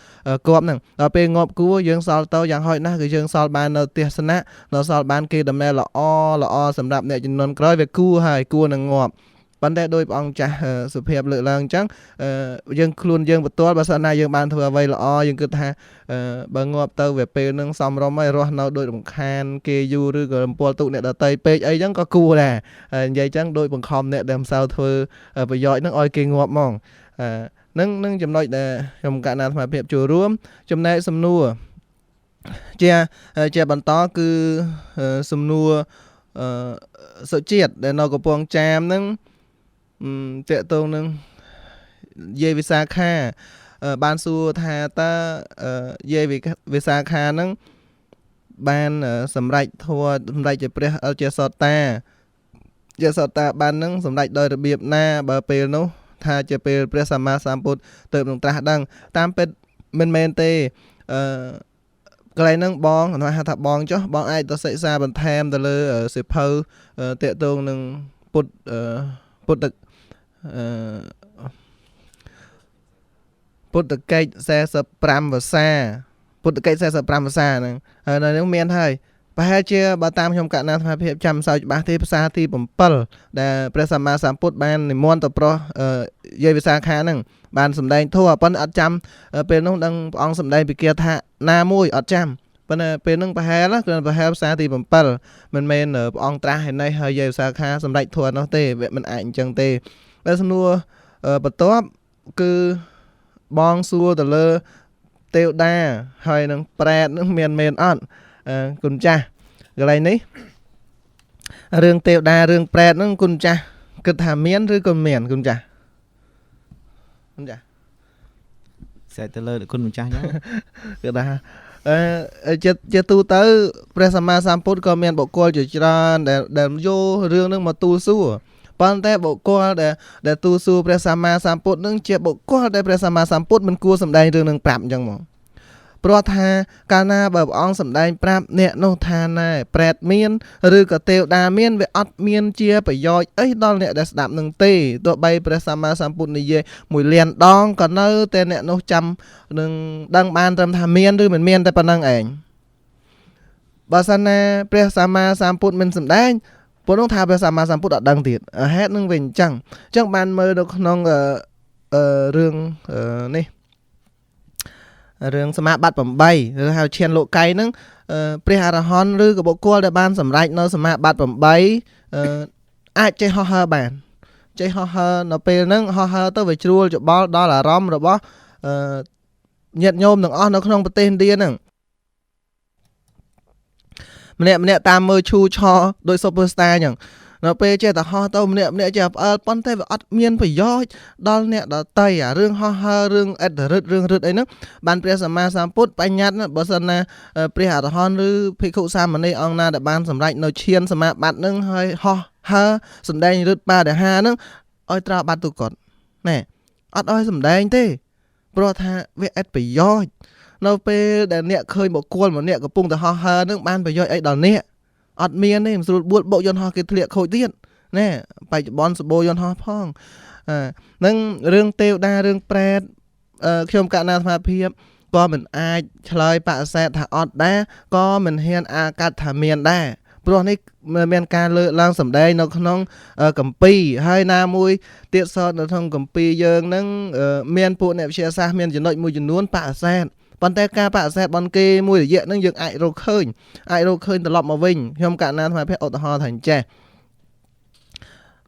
គប់ហ្នឹងដល់ពេលងាប់គួរយើងសល់ទៅយ៉ាងហោចណាស់គឺយើងសល់បាននៅទស្សនៈដល់សល់បានគេដំណែលល្អល្អសម្រាប់អ្នកជំនាន់ក្រោយវាគួរហើយគួរនឹងងាប់ប៉ុន្តែដោយព្រះអង្គចាស់សុភាពលើកឡើងអញ្ចឹងយើងខ្លួនយើងបន្ទាល់បើសិនណាយើងបានធ្វើអ្វីល្អយើងគិតថាបើងាប់ទៅវាពេលហ្នឹងសមរម្យហើយរស់នៅដោយរំខានគេយូរឬក៏រំពលទុកអ្នកដតីពេកអីចឹងក៏គួរដែរនិយាយចឹងដោយបង្ខំអ្នកដែលមិនសូវធ្វើប្រយោជន៍ហ្នឹងឲ្យគេងាប់ហ្មងនឹងចំណុចដែលខ្ញុំកណ្ណាអាត្មាភាពចូលរួមចំណែកសំណួរជាបន្តគឺសំណួរសុជាតិដែលនៅកំពង់ចាមហ្នឹងតកតងនឹងយាយវិសាខាបានសួរថាតើយាយវិសាខាហ្នឹងបានសម្រេចធម៌សម្រេចជាព្រះជាសតតាជាសតតាបានហ្នឹងសម្រេចដោយរបៀបណាបើពេលនោះថាជាពេលព្រះសម្មាសម្ពុទ្ធទៅនឹងត្រាស់ដឹងតាមពិតមិនមែនទេកន្លែងហ្នឹងបងហៅថាបងចុះបងអាចទៅសិក្សាបន្ថែមទៅលើសិភៅតកតងនឹងពុទ្ធពុទ្ធពុទ្ធកិច្ច45វស្សាពុទ្ធកិច្ច45វស្សាហ្នឹងហើយនៅហ្នឹងមានហើយប្រហែលជាបើតាមខ្ញុំកណ្ណាអាត្មាភាពចាំសោយច្បាស់ទេភាសាទី7ដែលព្រះសម្មាសម្ពុទ្ធបាននិមន្តទៅប្រុសយាយវិសាខាហ្នឹងបានសម្ដែងធម៌ប៉ុន្តែអត់ចាំពេលនោះដឹងព្រះអង្គសម្ដែងពីគាថាណាមួយអត់ចាំប៉ុន្តែពេលហ្នឹងប្រហែលគឺប្រហែលភាសាទី7មិនមែនព្រះអង្គត្រាស់ឯនេះហើយយាយវិសាខាសម្រេចធម៌នោះទេវាមិនអាចអញ្ចឹងទេតែសំណួរបន្ទាប់គឺបងសួរទៅលើទេវតាហើយនឹងប្រែតនឹងមានមែនអត់គុណចាស់កន្លែងនេះរឿងទេវតារឿងប្រែតហ្នឹងគុណចាស់គិតថាមានឬក៏មានគុណចាស់គុណចាស់ស្រែកទៅលើគុណម្ចាស់ចឹងគឺថាជាទូទៅព្រះសម្មាសម្ពុទ្ធក៏មានបុគ្គលជាច្រើនដែលយករឿងហ្នឹងមកទូលសួរប៉ុន្តែបុគ្គលដែលទូលសួរព្រះសម្មាសម្ពុទ្ធនឹងជាបុគ្គលដែលព្រះសម្មាសម្ពុទ្ធមិនគួរសម្ដែងរឿងនឹងប្រាប់អញ្ចឹងហ្មងព្រោះថាកាលណាបើព្រះអង្គសម្ដែងប្រាប់អ្នកនោះថាណែប្រែតមានឬក៏ទេវតាមានវាអត់មានជាប្រយោជន៍អីដល់អ្នកដែលស្ដាប់នឹងទេទោះបីព្រះសម្មាសម្ពុទ្ធនិយាយ1លានដងក៏នៅតែអ្នកនោះចាំនឹងដឹងបានត្រឹមថាមានឬមិនមានតែប៉ុណ្្នឹងឯងបើសិនណាព្រះសម្មាសម្ពុទ្ធមិនសម្ដែងពួកនោះថាព្រះសម្មាសម្ពុទ្ធអត់ដឹងទៀតហេតុនឹងវិញអញ្ចឹងបានមើលនៅក្នុងរឿងនេះរឿងសមាបត្តិ8ឬហៅឈានលោកីហ្នឹងព្រះអរហន្តឬក៏បុគ្គលដែលបានសម្រេចនៅសមាបត្តិ8អាចចេះហោះហើរបានចេះហោះហើរនៅពេលហ្នឹងហោះហើរទៅវាជ្រួលច្បល់ដល់អារម្មណ៍របស់ញាតិញោមទាំងអស់នៅក្នុងប្រទេសឥណ្ឌាហ្នឹងម្នាក់ម្នាក់តាមមើលឈូឆដោយ Superstar អញ្ចឹង នៅពេលចេះតែហោះទៅម្នាក់ម្នាក់ចេះផ្អើលប៉ុន្តែវាអត់មានប្រយោជន៍ដល់អ្នកដតីអារឿងហោះហើររឿងអត្តរិទ្ធរឿងរិទ្ធអីហ្នឹងបានព្រះសម្មាសម្ពុទ្ធបញ្ញត្តិបើសិនណាព្រះអរហន្តឬភិក្ខុសាមណេរអង្គណាដែលបានសម្រេចនៅឈានសមាបត្តិហ្នឹងហើយហោះហើរសម្ដែងរិទ្ធបារិហាហ្នឹងឲ្យត្រាបាត់ទូគាត់ណែអត់ឲ្យសម្ដែងទេព្រោះថាវាអត់ប្រយោជន៍នៅពេលដែលអ្នកឃើញបុគ្គលម្នាក់កំពុងតែហោះហើរនឹងបានប្រយោជន៍អីដល់អ្នកអត់មានទេមិនស្រួលបួលបុកយន្តហោះគេធ្លាក់ខូចទៀតណែបច្ចុប្បន្នសបោយន្តហោះផងនឹងរឿងទេវតារឿងប្រែតខ្ញុំកណ្ណាអាត្មាភាពក៏មិនអាចឆ្លើយបដិសេធថាអត់ដែរក៏មិនហ៊ានអាកាត់ថាមានដែរព្រោះនេះមានការលើកឡើងសម្ដែងនៅក្នុងកម្ពីហើយណាមួយទៀតសតនៅក្នុងកម្ពីយើងនឹងមានពួកអ្នកវិទ្យាសាស្ត្រមានចំណុចមួយចំនួនបដិសេធប៉ុន្តែការបដិសេធបនគេមួយរយៈហ្នឹងយើងអាចរកឃើញត្រឡប់មកវិញខ្ញុំកណ្ណាអាត្មាភាពឧទាហរណ៍ថាអញ្ចេះ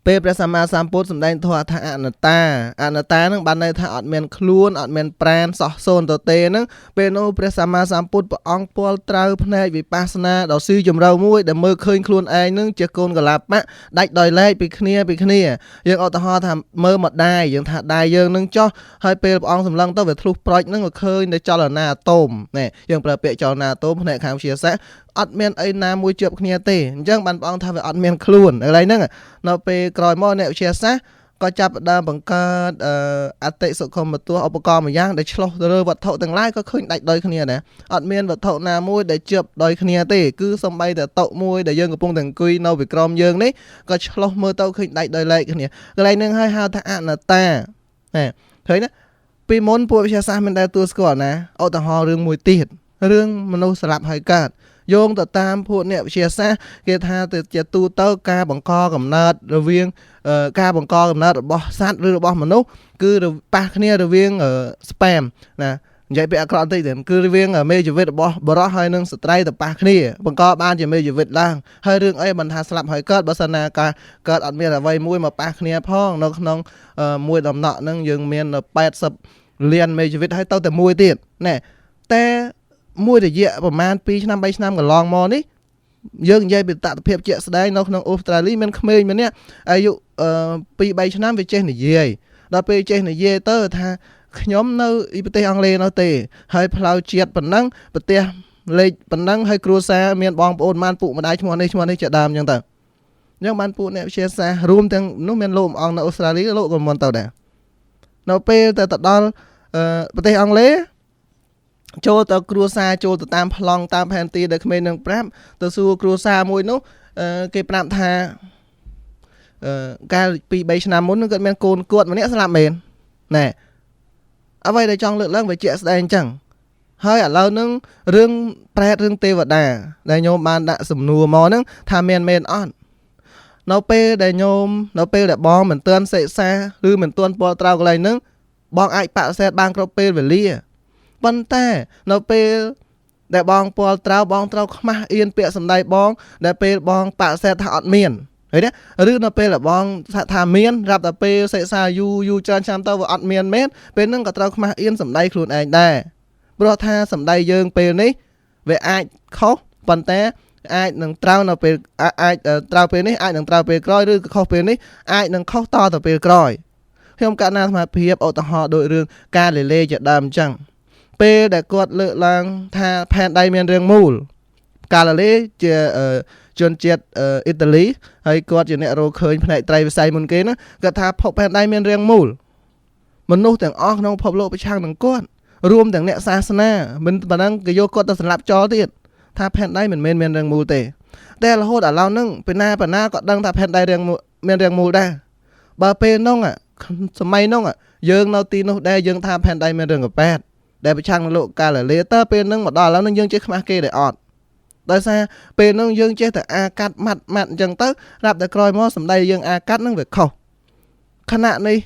ពេលព្រះសម្មាសម្ពុទ្ធសម្ដែងធម៌ថាអនត្តាអនត្តានឹងបានន័យថាអត់មានខ្លួនអត់មានប្រាណសោះសូន្យទៅទេហ្នឹងពេលនោះព្រះសម្មាសម្ពុទ្ធព្រះអង្គពលត្រូវភ្នែកវិបស្សនាដ៏ស៊ីជម្រៅមួយដែលមើលឃើញខ្លួនឯងនឹងជាកូនកលាបៈដាច់ដោយឡែកពីគ្នាយើងឧទាហរណ៍ថាមើលមកដៃយើងថាដៃយើងនឹងចោះហើយពេលព្រះអង្គសម្លឹងទៅវាធ្លុះប្រុចនឹងវាឃើញនៅចលនាអាតូមណែយើងប្រើពាក្យចលនាអាតូមផ្នែកខាងវិទ្យាសាស្ត្រអត់មានអីណាមួយជាប់គ្នាទេអញ្ចឹងបានព្រះអង្គថាវាអត់មានខ្លួនកន្លែងហ្នឹងនៅពេលក្រោយមកអ្នកវិទ្យាសាស្ត្រក៏ចាប់ផ្ដើមបង្កើតអតិសុខុមទស្សន៍ឧបករណ៍មួយយ៉ាងដែលឆ្លុះទៅលើវត្ថុទាំងឡាយក៏ឃើញដាច់ដោយគ្នាដែរអត់មានវត្ថុណាមួយដែលជាប់ដោយគ្នាទេគឺសំបីតែតុមួយដែលយើងកំពុងតែអង្គុយនៅពីក្រោមយើងនេះក៏ឆ្លុះមើលទៅឃើញដាច់ដោយឡែកគ្នាកន្លែងហ្នឹងហើយហៅថាអនត្តាណែឃើញណាពីមុនពួកវិទ្យាសាស្ត្រមិនដែលទទួលស្គាល់ណាឧទាហរណ៍រឿងមួយទៀតរឿងមនុស្សស្លាប់ហើយកើតយោងទៅតាមពួកអ្នកវិទ្យាសាស្ត្រគេថាទៅជាទូទៅការបង្កកំណើតរវាងការបង្កកំណើតរបស់សត្វឬរបស់មនុស្សគឺប៉ះគ្នារវាង spam ណានិយាយពីអាក្រក់បន្តិចទៅគឺរវាងមេជីវិតរបស់បរិសហើយនិងស្ត្រីទៅប៉ះគ្នាបង្កបានជាមេជីវិតឡើងហើយរឿងអីមិនថាស្លាប់ហើយកើតបើសិនណាការកើតអត់មានអ្វីមួយមកប៉ះគ្នាផងនៅក្នុងមួយដំណក់ហ្នឹងយើងមាន80លានមេជីវិតហើយទៅតែមួយទៀតណែតែមួយរយៈប្រហែល2ឆ្នាំ3ឆ្នាំកន្លងមកនេះយើងនិយាយពីតថភាពជាក់ស្ដែងនៅក្នុងអូស្ត្រាលីមានក្មេងម្នាក់អាយុ2 3ឆ្នាំវាចេះនិយាយដល់ពេលចេះនិយាយទៅថាខ្ញុំនៅប្រទេសអង់គ្លេសនោះទេហើយផ្លូវជាតិប៉ុណ្ណឹងប្រទេសលេខប៉ុណ្ណឹងហើយគ្រួសារមានបងប្អូនបានពុកម្ដាយឈ្មោះនេះឈ្មោះនេះជាដើមអញ្ចឹងទៅអញ្ចឹងបានពួកអ្នកវិទ្យាសាស្ត្ររួមទាំងនោះមានលោកអង្គនៅអូស្ត្រាលីលោកក៏មិនទៅដែរនៅពេលទៅដល់ប្រទេសអង់គ្លេសចូលទៅគ្រួសារចូលទៅតាមប្លង់តាមផែនទីដែលក្មេងនឹងប្រាប់ទៅសួរគ្រួសារមួយនោះគេប្រាប់ថាកាល2 3ឆ្នាំមុនគាត់មានកូនគាត់ម្នាក់ស្លាប់មែនណែអ្វីដែលចង់លើកឡើងវាជាក់ស្ដែងអញ្ចឹងហើយឥឡូវហ្នឹងរឿងប្រែតរឿងទេវតាដែលញោមបានដាក់សំណួរមកហ្នឹងថាមានមែនអត់នៅពេលដែលញោមនៅពេលដែលបងមិនទាន់សិក្សាឬមិនទាន់ពលត្រូវកន្លែងហ្នឹងបងអាចបដិសេធបានគ្រប់ពេលវេលាប៉ុន្តែនៅពេលដែលបងពលត្រូវបងត្រូវខ្មាស់អៀនពាក្យសម្ដីបងដែលពេលបងបដិសេធថាអត់មានឃើញទេឬនៅពេលដែលបងថាមានរាប់តែពេលសិក្សាយូរយូរច្រើនឆ្នាំទៅវាអត់មានមែនពេលហ្នឹងក៏ត្រូវខ្មាស់អៀនសម្ដីខ្លួនឯងដែរព្រោះថាសម្ដីយើងពេលនេះវាអាចខុសប៉ុន្តែអាចនឹងត្រូវនៅពេលអាចត្រូវពេលនេះអាចនឹងត្រូវពេលក្រោយឬក៏ខុសពេលនេះអាចនឹងខុសតទៅពេលក្រោយខ្ញុំកណ្ណាអាត្មាភាពឧទាហរណ៍ដោយរឿងការលេលេជាដើមអញ្ចឹងពេលដែលគាត់លើកឡើងថាផែនដីមានរាងមូលកាឡាលេជាជនជាតិអ៊ីតាលីហើយគាត់ជាអ្នករកឃើញផ្នែកត្រីវិស័យមុនគេណាគាត់ថាភពផែនដីមានរាងមូលមនុស្សទាំងអស់ក្នុងភពលោកប្រឆាំងនឹងគាត់រួមទាំងអ្នកសាសនាមិនប៉ុណ្ណឹងគេយកគាត់ទៅសម្លាប់ចោលទៀតថាផែនដីមិនមែនមានរាងមូលទេតែរហូតឥឡូវហ្នឹងពីណាពីណាក៏ដឹងថាផែនដីរាងមានរាងមូលដែរបើពេលហ្នឹងសម័យហ្នឹងយើងនៅទីនោះដែរយើងថាផែនដីមានរាងកប៉ែតដែលប្រឆាំងនឹងលោកកាឡាលេតើពេលហ្នឹងមកដល់ឥឡូវហ្នឹងយើងចេះខ្មាស់គេដែរអត់ដោយសារពេលហ្នឹងយើងចេះតែអាកាត់ម៉ាត់ម៉ាត់អញ្ចឹងទៅរាប់តែក្រោយមកសម្ដីយើងអាកាត់ហ្នឹងវាខុសខណៈនេះ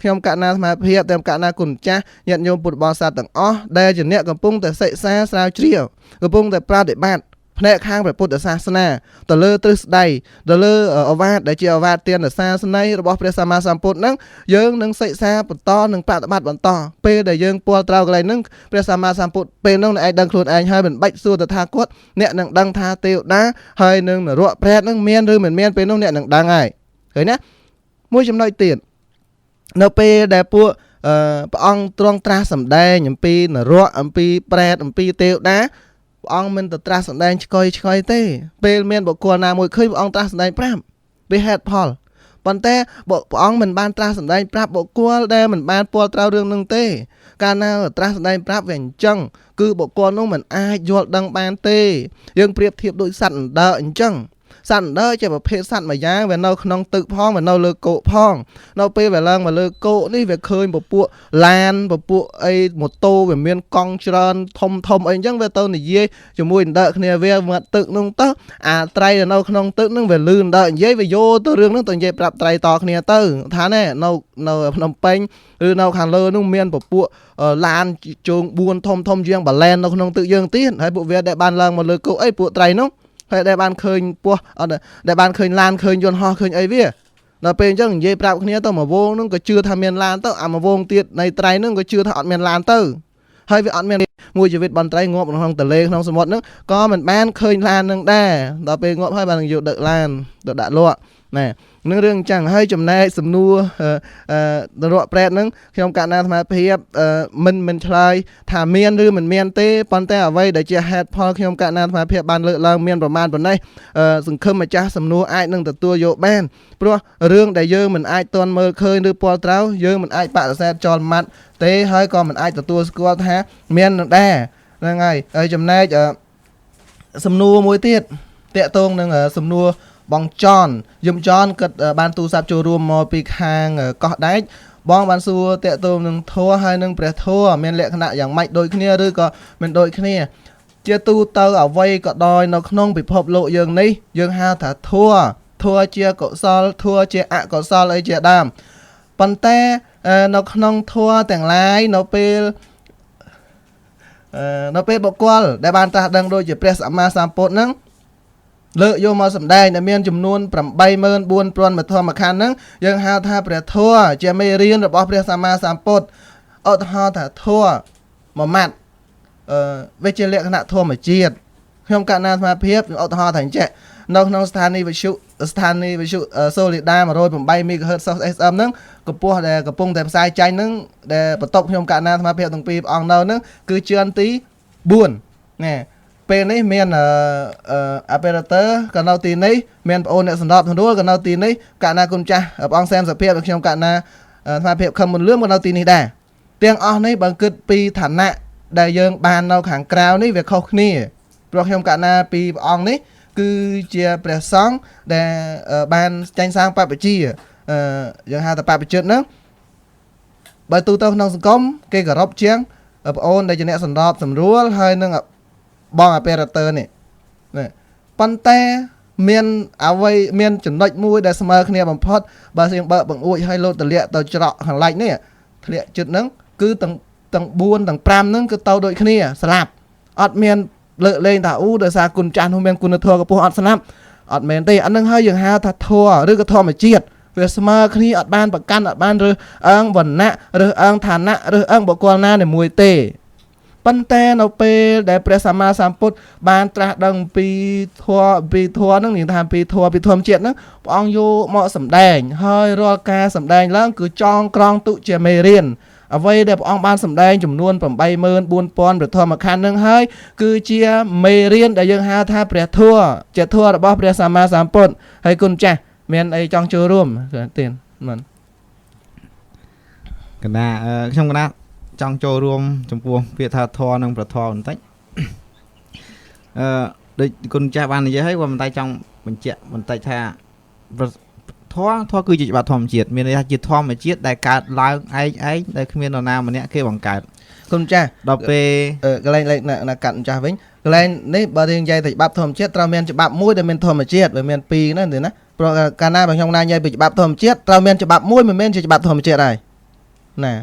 ខ្ញុំកណ្ណាអាត្មាភាពទាំងកណ្ណាគុណម្ចាស់ញាតិញោមពុទ្ធបរិស័ទទាំងអស់ដែលជាអ្នកកំពុងតែសិក្សាស្រាវជ្រាវកំពុងតែប្រតិបត្តិ ផ្នែកខាងព្រះពុទ្ធសាសនាទៅលើទ្រឹស្ដីទៅលើអវាទដែលជាអវាទទានសាសនារបស់ព្រះសម្មាសម្ពុទ្ធហ្នឹងយើងនឹងសិក្សាបន្តនិងប្រតិបត្តិបន្តពេលដែលយើងពាល់ត្រូវកន្លែងហ្នឹងព្រះសម្មាសម្ពុទ្ធពេលហ្នឹងអ្នកឯងដឹងខ្លួនឯងហើយមិនបាច់សួរតថាគតអ្នកនឹងដឹងថាទេវតាហើយនឹងនរកប្រែតហ្នឹងមានឬមិនមានពេលនោះអ្នកនឹងដឹងហើយឃើញណាមួយចំណុចទៀតនៅពេលដែលពួកព្រះអង្គទ្រង់ត្រាស់សម្ដែងអំពីនរកអំពីប្រែតអំពីទេវតាព្រះអង្គមិនទៅត្រាស់សម្ដែងឆ្កុយឆ្កយទេពេលមានបុគ្គលណាមួយឃើញព្រះអង្គត្រាស់សម្ដែងប្រាប់វាហេតុផលប៉ុន្តែព្រះអង្គមិនបានត្រាស់សម្ដែងប្រាប់បុគ្គលដែលមិនបានពាល់ត្រូវរឿងនឹងទេកាលណាត្រាស់សម្ដែងប្រាប់វាអញ្ចឹងគឺបុគ្គលនោះមិនអាចយល់ដឹងបានទេយើងប្រៀបធៀបដូចសត្វអណ្ដើកអញ្ចឹងសត្វអណ្ដើកជាប្រភេទសត្វមួយយ៉ាងវានៅក្នុងទឹកផងវានៅលើគោកផងនៅពេលវាឡើងមកលើគោកនេះវាឃើញពពួកឡានពពួកអីម៉ូតូវាមានកង់ច្រើនធំធំអីអញ្ចឹងវាទៅនិយាយជាមួយអណ្ដើកគ្នាវាមកទឹកនោះទៅអាត្រីដែលនៅក្នុងទឹកហ្នឹងវាលឺអណ្ដើកនិយាយវាយកទៅរឿងហ្នឹងទៅនិយាយប្រាប់ត្រីតគ្នាទៅថាណែនៅភ្នំពេញឬនៅខាងលើនោះមានពពួកឡានជើង4ធំធំជាងបាឡែននៅក្នុងទឹកយើងទៀតហើយពួកវាដែលបានឡើងមកលើគោកអីពួកត្រីនោះហើយដែលបានឃើញពោះអត់ដែលបានឃើញឡានឃើញយន្តហោះឃើញអីវាដល់ពេលអញ្ចឹងនិយាយប្រាប់គ្នាទៅមួយវងហ្នឹងក៏ជឿថាមានឡានទៅអាមួយវងទៀតនៃត្រីហ្នឹងក៏ជឿថាអត់មានឡានទៅហើយវាអត់មានមួយជីវិតបន្ត្រីងាប់ក្នុងទន្លេក្នុងសមុទ្រហ្នឹងក៏មិនបានឃើញឡានហ្នឹងដែរដល់ពេលងាប់ហើយបាននឹងយកដឹកឡានទៅដាក់លក់ណែនឹងរឿងអញ្ចឹងហើយចំណែកសំណួរនរកប្រែតហ្នឹងខ្ញុំកណ្ណាអាត្មាភាពមិនឆ្លើយថាមានឬមិនមានទេប៉ុន្តែអ្វីដែលជាហេតុផលខ្ញុំកណ្ណាអាត្មាភាពបានលើកឡើងមានប្រមាណប៉ុណ្ណេះសង្ឃឹមម្ចាស់សំណួរអាចនឹងទទួលយកបានព្រោះរឿងដែលយើងមិនអាចទាន់មើលឃើញឬពាល់ត្រូវយើងមិនអាចបដិសេធចោលម៉ាត់ទេហើយក៏មិនអាចទទួលស្គាល់ថាមាននឹងដែរហ្នឹងហើយហើយចំណែកសំណួរមួយទៀតតាក់ទងនឹងសំណួរបងចនយមចនគាត់បានទូរស័ព្ទចូលរួមមកពីខាងកោះដែកបងបានសួរតាក់ទងនឹងធម៌ហើយនឹងព្រះធម៌មានលក្ខណៈយ៉ាងម៉េចដូចគ្នាឬក៏មិនដូចគ្នាជាទូទៅអ្វីក៏ដោយនៅក្នុងពិភពលោកយើងនេះយើងហៅថាធម៌ធម៌ជាកុសលធម៌ជាអកុសលអីជាដើមប៉ុន្តែនៅក្នុងធម៌ទាំងឡាយនៅពេលបុគ្គលដែលបានត្រាស់ដឹងដូចជាព្រះសម្មាសម្ពុទ្ធហ្នឹងលើកយកមកសម្ដែងដែលមានចំនួន 84,000 មធម្មខណ្ឌហ្នឹងយើងហៅថាព្រះធម៌ជាមេរៀនរបស់ព្រះសម្មាសម្ពុទ្ធឧទាហរណ៍ថាធម៌មួយម៉ាត់វាជាលក្ខណៈធម្មជាតិខ្ញុំកណ្ណាអាត្មាភាពឧទាហរណ៍ថាអញ្ចឹងនៅក្នុងស្ថានីយ៍វិទ្យុសូលីដា108 MHz Source SM ហ្នឹងកម្ពស់ដែលកំពុងតែផ្សាយចាញ់ហ្នឹងដែលបន្ទប់ខ្ញុំកណ្ណាអាត្មាភាពទាំងពីរព្រះអង្គនៅហ្នឹងគឺជឿនទី4ណែពេលនេះមាន operator ក៏នៅទីនេះមានប្អូនអ្នកសម្របសម្រួលក៏នៅទីនេះកណ្ណាគុណចាស់ព្រះអង្គសែមសុភាពនិងខ្ញុំកណ្ណាអាត្មាភាពខឹមមុនលឿមក៏នៅទីនេះដែរទាំងអស់នេះបើគិតពីឋានៈដែលយើងបាននៅខាងក្រៅនេះវាខុសគ្នាព្រោះខ្ញុំកណ្ណាពីព្រះអង្គនេះគឺជាព្រះសង្ឃដែលបានចាញ់សាងបព្វជិយើងហៅថាបព្វជិតហ្នឹងបើទូទៅក្នុងសង្គមគេគោរពជាងប្អូនដែលជាអ្នកសម្របសម្រួលហើយនឹងបង operator នេះណាប៉ុន្តែមានអ្វីមានចំណុចមួយដែលស្មើគ្នាបំផុតបើយើងបើកបង្អួចឲ្យលោតទលាក់ទៅច្រកខាងឡែកនេះធ្លាក់ចិត្តហ្នឹងគឺទាំង4ទាំង5ហ្នឹងគឺទៅដូចគ្នាស្លាប់អត់មានលើកលែងថាអូដោយសារគុណចាស់នោះមានគុណធម៌កម្ពស់អត់ស្លាប់អត់មែនទេអានឹងហើយយើងហៅថាធម៌ឬក៏ធម្មជាតិវាស្មើគ្នាអត់បានប្រកាន់អត់បានរើសអើងវណ្ណៈរើសអើងឋានៈរើសអើងបុគ្គលណាមួយទេប៉ុន្តែនៅពេលដែលព្រះសម្មាសម្ពុទ្ធបានត្រាស់ដឹងពីធម៌ពីធម៌ហ្នឹងនិយាយថាពីធម៌ពីធម្មជាតិហ្នឹងព្រះអង្គយកមកសម្ដែងហើយរាល់ការសម្ដែងឡើងគឺចងក្រងទុជាមេរៀនអ្វីដែលព្រះអង្គបានសម្ដែងចំនួន 84,000 ព្រះធម្មខណ្ឌហ្នឹងហើយគឺជាមេរៀនដែលយើងហៅថាព្រះធម៌ជាធម៌របស់ព្រះសម្មាសម្ពុទ្ធហើយគុណចាស់មានអីចង់ចូលរួមទៀតមិនកណ្ណាខ្ញុំកណ្ណាចង់ចូលរួមចំពោះពាក្យថាធម៌និងព្រះធម៌បន្តិចដូចគុណចាស់បាននិយាយហើយប៉ុន្តែចង់បញ្ជាក់បន្តិចថាធម៌គឺជាច្បាប់ធម្មជាតិមានន័យថាជាធម្មជាតិដែលកើតឡើងឯងដែលគ្មាននរណាម្នាក់គេបង្កើតគុណចាស់ដល់ពេលកន្លែងណាកាត់ម្ចាស់វិញកន្លែងនេះបើយើងនិយាយតែច្បាប់ធម្មជាតិត្រូវមានច្បាប់មួយដែលមានធម្មជាតិវាមានពីរណាទេណាព្រោះកាលណាបើខ្ញុំណានិយាយពីច្បាប់ធម្មជាតិត្រូវមានច្បាប់មួយមិនមែនជាច្បាប់ធម្មជាតិហើយណា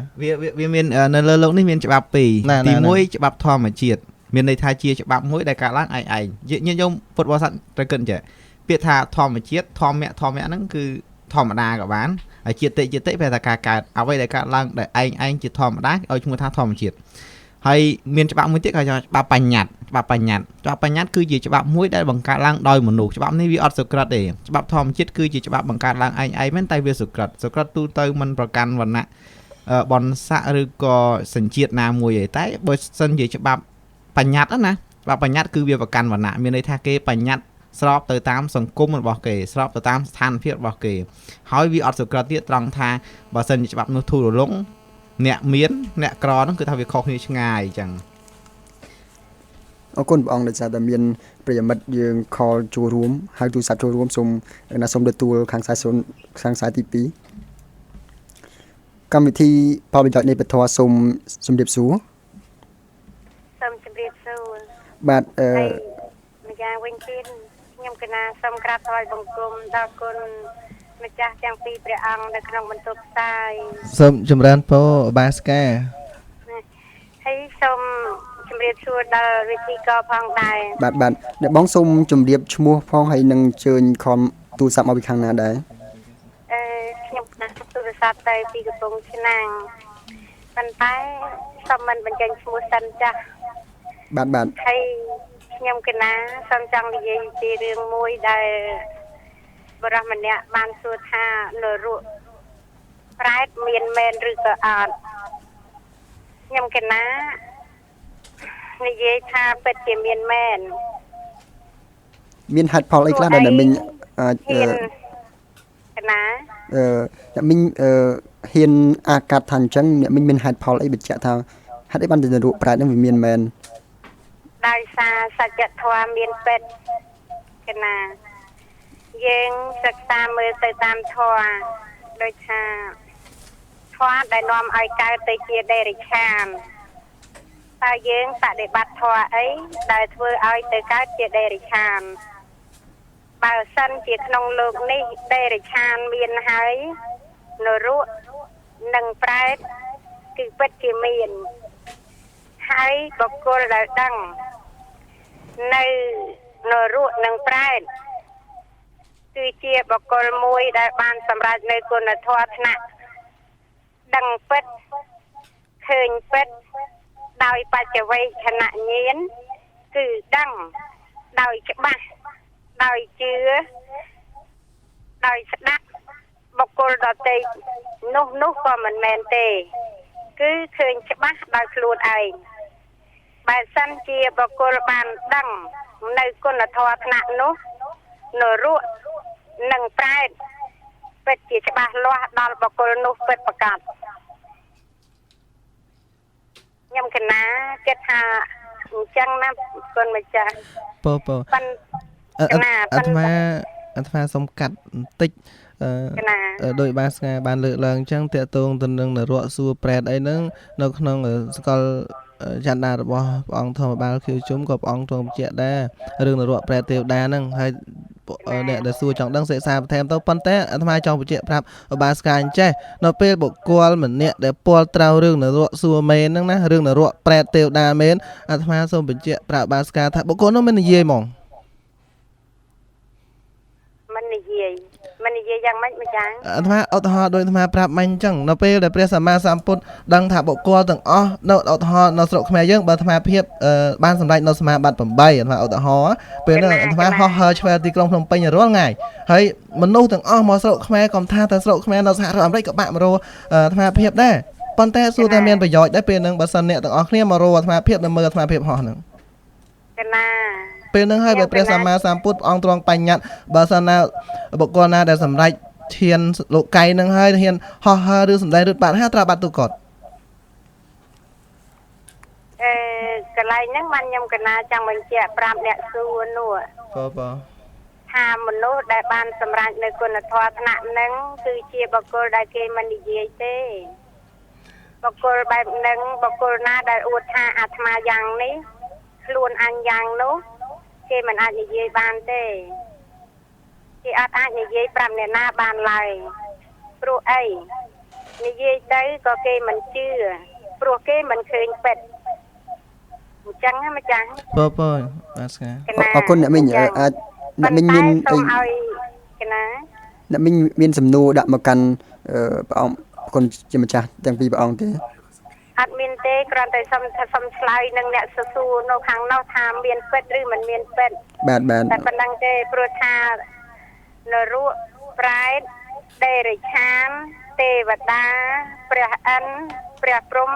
វាមាននៅលើលោកនេះមានច្បាប់ពីរទី1ច្បាប់ធម្មជាតិ មានន័យថាជាច្បាប់មួយដែលកើតឡើងឯងឯងញាតិញោមពុទ្ធបរិស័ទត្រូវគិតអញ្ចឹងពាក្យថាធម្មជាតិធម្មៈធម្មៈហ្នឹងគឺធម្មតាក៏បានហើយជាតិជាតិប្រែថាការកើតអ្វីដែលកើតឡើងដែលឯងឯងជាធម្មតាឲ្យឈ្មោះថាធម្មជាតិហើយមានច្បាប់មួយទៀតគេហៅច្បាប់បញ្ញត្តិច្បាប់បញ្ញត្តិច្បាប់បញ្ញត្តិគឺជាច្បាប់មួយដែលបង្កើតឡើងដោយមនុស្សច្បាប់នេះវាអត់សុក្រិតទេច្បាប់ធម្មជាតិគឺជាច្បាប់បង្កើតឡើងឯងឯងមែនតែវាសុក្រិតសុក្រិតទូទៅមិនប្រកាន់វណ្ណៈបនស័កឬក៏សញ្ជាតិណាមួយទេតែបើសិនជាច្បាប់បញ្ញត្តិណាច្បាប់បញ្ញត្តិគឺវាប្រកាន់វណ្ណៈមានន័យថាគេបញ្ញត្តិស្របទៅតាមសង្គមរបស់គេស្របទៅតាមស្ថានភាពរបស់គេហើយវាអត់សុក្រិតទៀតត្រង់ថាបើសិនជាច្បាប់នោះធូររលុងអ្នកមានអ្នកក្រហ្នឹងគឺថាវាខុសគ្នាឆ្ងាយអញ្ចឹងអរគុណព្រះអង្គដែលសារតែមានប្រិយមិត្តយើងខលចូលរួមហើយទូរស័ព្ទចូលរួមសូមណាសូមទទួលខាងខ្សែ0ខាងខ្សែទី2កម្មវិធីផលប្រយោជន៍នៃពធសូមជម្រាបសួរសូមជម្រាបសួរបាទម្យ៉ាងវិញទៀតខ្ញុំកណាសូមក្រាបថ្វាយបង្គំដល់គុណម្ចាស់ទាំងពីរព្រះអង្គនៅក្នុងបន្ទប់ផ្សាយសូមចម្រើនពរឧបាសិកាហើយសូមជម្រាបសួរដល់វិធីករផងដែរបាទបាទអ្នកបងសូមជម្រាបឈ្មោះផងហើយនឹងអញ្ជើញខំទូរស័ព្ទមកពីខាងណាដែរខ្ញុំដាក់ទូរស័ព្ទទៅពីកំពង់ឆ្នាំងប៉ុន្តែសូមមិនបញ្ចេញឈ្មោះសិនចាស់បាទបាទហើយខ្ញុំកណាសូមចង់និយាយពីរឿងមួយដែលបុរសម្នាក់បានសួរថានរកប្រែតមានមែនឬក៏អត់ខ្ញុំកណានិយាយថាពិតជាមានមែនមានហេតុផលអីខ្លះដែលអ្នកមីងអាចកណាអ្នកមីងហ៊ានអាកាត់ថាអញ្ចឹងអ្នកមីងមានហេតុផលអីបញ្ជាក់ថាហេតុអីបានទៅនរកប្រែតនឹងវាមានមែនដោយសារសច្ចធម៌មានពិតកណាយើងសិក្សាមើលទៅតាមធម៌ដូចថាធម៌ដែលនាំឲ្យកើតទៅជាដេរិឆានតើយើងបដិបត្តិធម៌អីដែលធ្វើឲ្យទៅកើតជាដេរិឆានបើសិនជាក្នុងលោកនេះដេរិឆានមានហើយនរកនិងប្រែតគឺពិតជាមានហើយបុគ្គលដែលដឹងនៅនរកនិងប្រែតគឺជាបុគ្គលមួយដែលបានសម្រេចនៅគុណធម៌ថ្នាក់ដឹងពិតឃើញពិតដោយបច្ចវេខណៈញាណគឺដឹងដោយច្បាស់ដោយជឿដោយស្ដាប់បុគ្គលដទៃនោះក៏មិនមែនទេគឺឃើញច្បាស់ដោយខ្លួនឯងបើសិនជាបុគ្គលបានដឹងនៅគុណធម៌ថ្នាក់នោះនរកនិងប្រែតពិតជាច្បាស់លាស់ដល់បុគ្គលនោះពិតប្រាកដខ្ញុំកណាគិតថាអញ្ចឹងណាគុណម្ចាស់ពោប៉ិនអាត្មាសូមកាត់បន្តិចដោយបាស្កាបានលើកឡើងអញ្ចឹងតកតងទៅនឹងនរកសួរប្រែតអីហ្នឹងនៅក្នុងសកលចន្ទារបស់ព្រះអង្គធម្មបាលខៀវជុំក៏ព្រះអង្គទ្រង់បញ្ជាក់ដែររឿងនរកប្រែតទេវតាហ្នឹងហើយអ្នកដែលសួរចង់ដឹងសិក្សាបន្ថែមទៅប៉ុន្តែអាត្មាចង់បញ្ជាក់ប្រាប់ឧបាសិកាអញ្ចេះនៅពេលបុគ្គលម្នាក់ដែលពាល់ត្រូវរឿងនរកសួរមែនហ្នឹងណារឿងនរកប្រែតទេវតាមែនអាត្មាសូមបញ្ជាក់ប្រាប់ឧបាសិកាថាបុគ្គលនោះមិននិយាយហ្មងមិននិយាយមិននិយាយយ៉ាងម៉េចម្ចាស់អាត្មាឧទាហរណ៍ដោយអាត្មាប្រាប់មិញអញ្ចឹងនៅពេលដែលព្រះសម្មាសម្ពុទ្ធដឹងថាបុគ្គលទាំងអស់នៅឧទាហរណ៍នៅស្រុកខ្មែរយើងបើអាត្មាភាពបានសម្រេចនៅសមាបត្តិ8អាត្មាឧទាហរណ៍ពេលនោះអាត្មាហោះហើរឆ្វេងទីក្រុងភ្នំពេញរាល់ថ្ងៃហើយមនុស្សទាំងអស់មកស្រុកខ្មែរកុំថាតែស្រុកខ្មែរនៅសហរដ្ឋអាមេរិកក៏បាក់មករកអាត្មាភាពដែរប៉ុន្តែសួរថាមានប្រយោជន៍ដែរពេលហ្នឹងបើសិនអ្នកទាំងអស់គ្នាមករកអាត្មាភាពនៅមើលអាត្មាភាពហោះហ្នឹងកណាពេលហ្នឹងហើយបើព្រះសម្មាសម្ពុទ្ធព្រះអង្គទ្រង់បញ្ញត្តិបើសិនណាបុគ្គលណាដែលសម្រេចឈានលោកីហ្នឹងហើយហ៊ានហោះហើរឬសម្ដែងឬបាត់ហាត្រូវបាត់ទូកត់កន្លែងហ្នឹងបានខ្ញុំកណាចង់បញ្ជាក់ប្រាប់អ្នកសួរនោះបាទថាមនុស្សដែលបានសម្រេចនៅគុណធម៌ថ្នាក់ហ្នឹងគឺជាបុគ្គលដែលគេមិននិយាយទេបុគ្គលបែបហ្នឹងបុគ្គលណាដែលអួតថាអាត្មាយ៉ាងនេះខ្លួនអញយ៉ាងនោះគេមិនអាចនិយាយបានទេគេអត់អាចនិយាយប្រាប់អ្នកណាបានឡើយព្រោះអីនិយាយទៅក៏គេមិនជឿព្រោះគេមិនឃើញពិត អញ្ចឹងណាម្ចាស់ ពពបាទស្កា អរគុណអ្នកមីងអាចអ្នកមីងមានអី កណា អ្នកមីងមានសំណួរដាក់មកកាន់ព្រះអង្គគុណជាម្ចាស់ទាំងពីរព្រះអង្គទេ អត់មានទេគ្រាន់តែសុំសុំឆ្លើយនឹងអ្នកសួរនៅខាងនោះថាមានពិតឬមិនមានពិត បាទបាទ តែប៉ុណ្្នឹងទេព្រោះថានរកប្រែតដេរិឆានទេវតាព្រះឥន្ទព្រះព្រហ្ម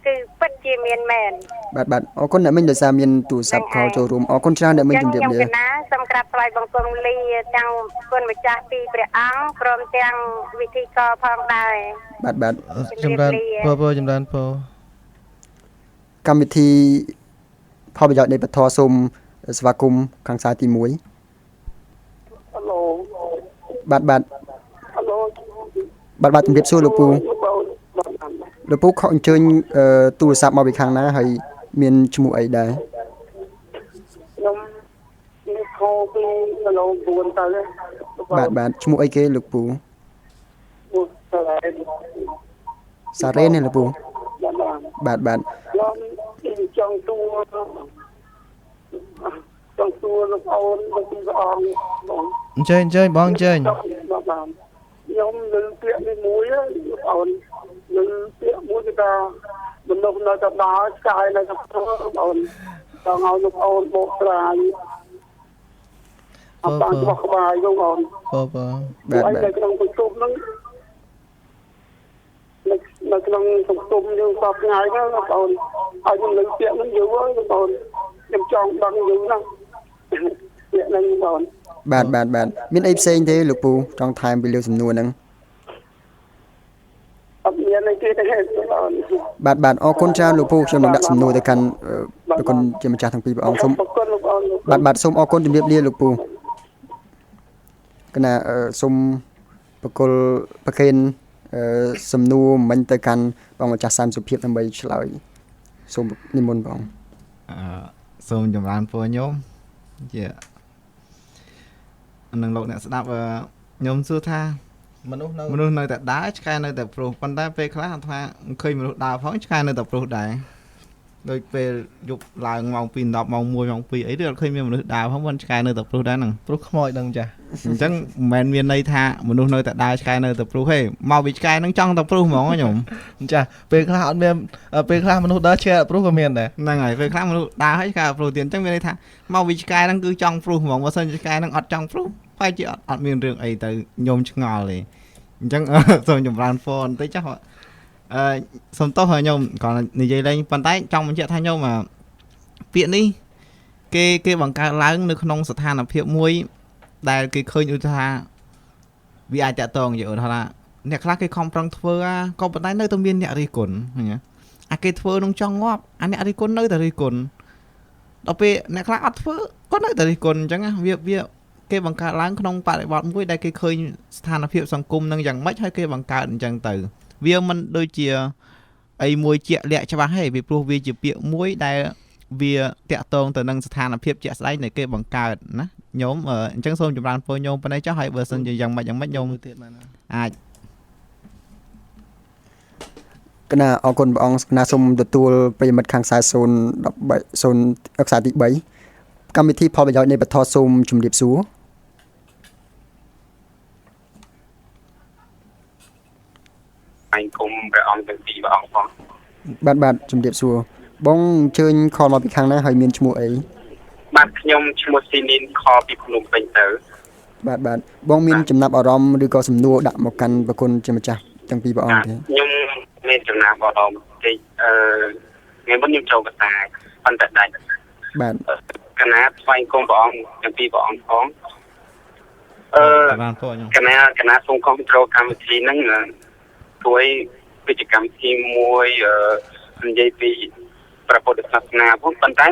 គឺពិតជាមានមែន បាទបាទអរគុណអ្នកមីងដោយសារមានទូរស័ព្ទខលចូលរួមអរគុណច្រើនអ្នកមីងជំរាបលា ខ្ញុំកណាសូមក្រាបថ្វាយបង្គំលាទាំងគុណម្ចាស់ពីរព្រះអង្គព្រមទាំងវិធីករផងដែរ បាទបាទ ចម្រើនពរពរចម្រើនពរ កម្មវិធីផលប្រយោជន៍នៃពធសូមស្វាគមន៍ខាងខ្សែទី1 ហៅឡូ បាទបាទ ហៅឡូ បាទបាទជំរាបសួរលោកពូលោកពូខកអញ្ជើញទូរស័ព្ទមកពីខាងណាហើយមានឈ្មោះអីដែរ ខ្ញុំនេះខោពីគីឡូ9ទៅ បាទបាទឈ្មោះអីគេលោកពូ សារ៉េន សារ៉េនទេលោកពូបាទបាទ ខ្ញុំចង់ទួចង់ទួលោកអូនលោកពីព្រះអង្គបង អញ្ជើញអញ្ជើញបងអញ្ជើញ បាទខ្ញុំលើពាក្យនេះមួយលោកអូនលើពាក្យមួយគឺថាមនុស្សនៅតែដើរឆ្កែនៅតែធ្វើលោកអូនចង់ឲ្យលោកអូនបកស្រាយអត់បានបោះក្បាយលោកអូន បង បាទបាទ នៅក្នុងសង្គមហ្នឹងនៅក្នុងសង្គមយើងសពថ្ងៃហ្នឹងលោកអូនឲ្យខ្ញុំលើពាក្យហ្នឹងយូរហើយលោកអូនខ្ញុំចង់ដឹងយូរណាស់ពាក្យហ្នឹងលោកអូន បាទបាទបាទមានអីផ្សេងទេលោកពូចង់ថែមពីលើសំណួរហ្នឹង អត់មានអីទេលោកអូន បាទបាទអរគុណច្រើនលោកពូខ្ញុំនឹងដាក់សំណួរទៅកាន់ប្រគុណជាម្ចាស់ទាំងពីរព្រះអង្គសូម អរគុណលោកអូន បាទបាទសូមអរគុណជំរាបលាលោកពូកណាសូមប្រគល់ប្រគេនសំណួរមិញទៅកាន់បងម្ចាស់សាមសុភាពដើម្បីឆ្លើយសូមនិមន្តបង សូមចម្រើនពរញោមជានឹងលោកអ្នកស្ដាប់ញោមសួរថា មនុស្សនៅតែដើរឆ្កែនៅតែព្រុសប៉ុន្តែពេលខ្លះអាត្មាឃើញមនុស្សដើរផងឆ្កែនៅតែព្រុសដែរដូចពេលយប់ឡើងម៉ោង2 10ម៉ោង1ម៉ោង2អីឬអត់ឃើញមានមនុស្សដើរផងប៉ុន្តែឆ្កែនៅតែព្រុសដែរហ្នឹង ព្រុសខ្មោចដឹងចាស់ អញ្ចឹងមិនមែនមានន័យថាមនុស្សនៅតែដើរឆ្កែនៅតែព្រុសទេមកពីឆ្កែហ្នឹងចង់តែព្រុសហ្មងញោម ចាស់ពេលខ្លះអត់មានពេលខ្លះមនុស្សដើរឆ្កែព្រុសក៏មានដែរ ហ្នឹងហើយពេលខ្លះមនុស្សដើរហើយឆ្កែព្រុសទៀតអញ្ចឹងមានន័យថាមកពីឆ្កែហ្នឹងគឺចង់ព្រុសហ្មងបើសិនជាឆ្កែហ្នឹងអត់ចង់ព្រុសបែរជាអត់មានរឿងអីទៅញោមឆ្ងល់ទេអញ្ចឹងសូមចម្រើនពរបន្តិចចុះសូមទោសញោមគ្រាន់តែនិយាយលេងប៉ុន្តែចង់បញ្ជាក់ថាញោមពាក្យនេះគេបង្កើតឡើងនៅក្នុងស្ថានភាពមួយដែលគេឃើញឧទាហរណ៍វាអាចតាក់ទងនិយាយឧទាហរណ៍ថាអ្នកខ្លះគេខំប្រឹងធ្វើក៏ប៉ុន្តែនៅតែមានអ្នករិះគន់ឃើញទេអាគេធ្វើនឹងចង់ងាប់អាអ្នករិះគន់នៅតែរិះគន់ដល់ពេលអ្នកខ្លះអត់ធ្វើក៏នៅតែរិះគន់អញ្ចឹងវាគេបង្កើតឡើងក្នុងបរិបទមួយដែលគេឃើញស្ថានភាពសង្គមនឹងយ៉ាងម៉េចហើយគេបង្កើតអញ្ចឹងទៅវាមិនដូចជាអីមួយជាក់លាក់ច្បាស់ទេពីព្រោះវាជាពាក្យមួយដែលវាតាក់ទងទៅនឹងស្ថានភាពជាក់ស្ដែងដែលគេបង្កើតណាញោមអញ្ចឹងសូមចម្រើនពរញោមប៉ុណ្ណេះចុះហើយបើសិនជាយ៉ាងម៉េចយ៉ាងម៉េចញោម ទៀតបាន អាច កណាអរគុណព្រះអង្គកណាសូមទទួលប្រិយមិត្តខាងខ្សែ013 0ខ្សែទី3កម្មវិធីផលប្រយោជន៍នៃពធសូមជម្រាបសួរ អញគុំព្រះអង្គទាំងពីរព្រះអង្គផង បាទបាទជំរាបសួរបងអញ្ជើញខលមកពីខាងណាហើយមានឈ្មោះអី បាទខ្ញុំឈ្មោះស៊ីនីនខលពីភ្នំពេញទៅ បាទបាទបងមានចំណាប់អារម្មណ៍ឬក៏សំណួរដាក់មកកាន់ប្រគុណជាម្ចាស់ទាំងពីរព្រះអង្គទេ ខ្ញុំមានចំណាប់អារម្មណ៍តិចថ្ងៃមុនខ្ញុំចូលកតាប៉ុន្តែដាច់ បាទ កណាថ្វាយគុំព្រះអង្គទាំងពីរព្រះអង្គផង បានពរខ្ញុំ កណាសូមគ្រប់គ្រងកម្មវិធីហ្នឹងជួយវិជ្ជាកម្មវិធីមួយនិយាយពីព្រះពុទ្ធសាសនាផងប៉ុន្តែ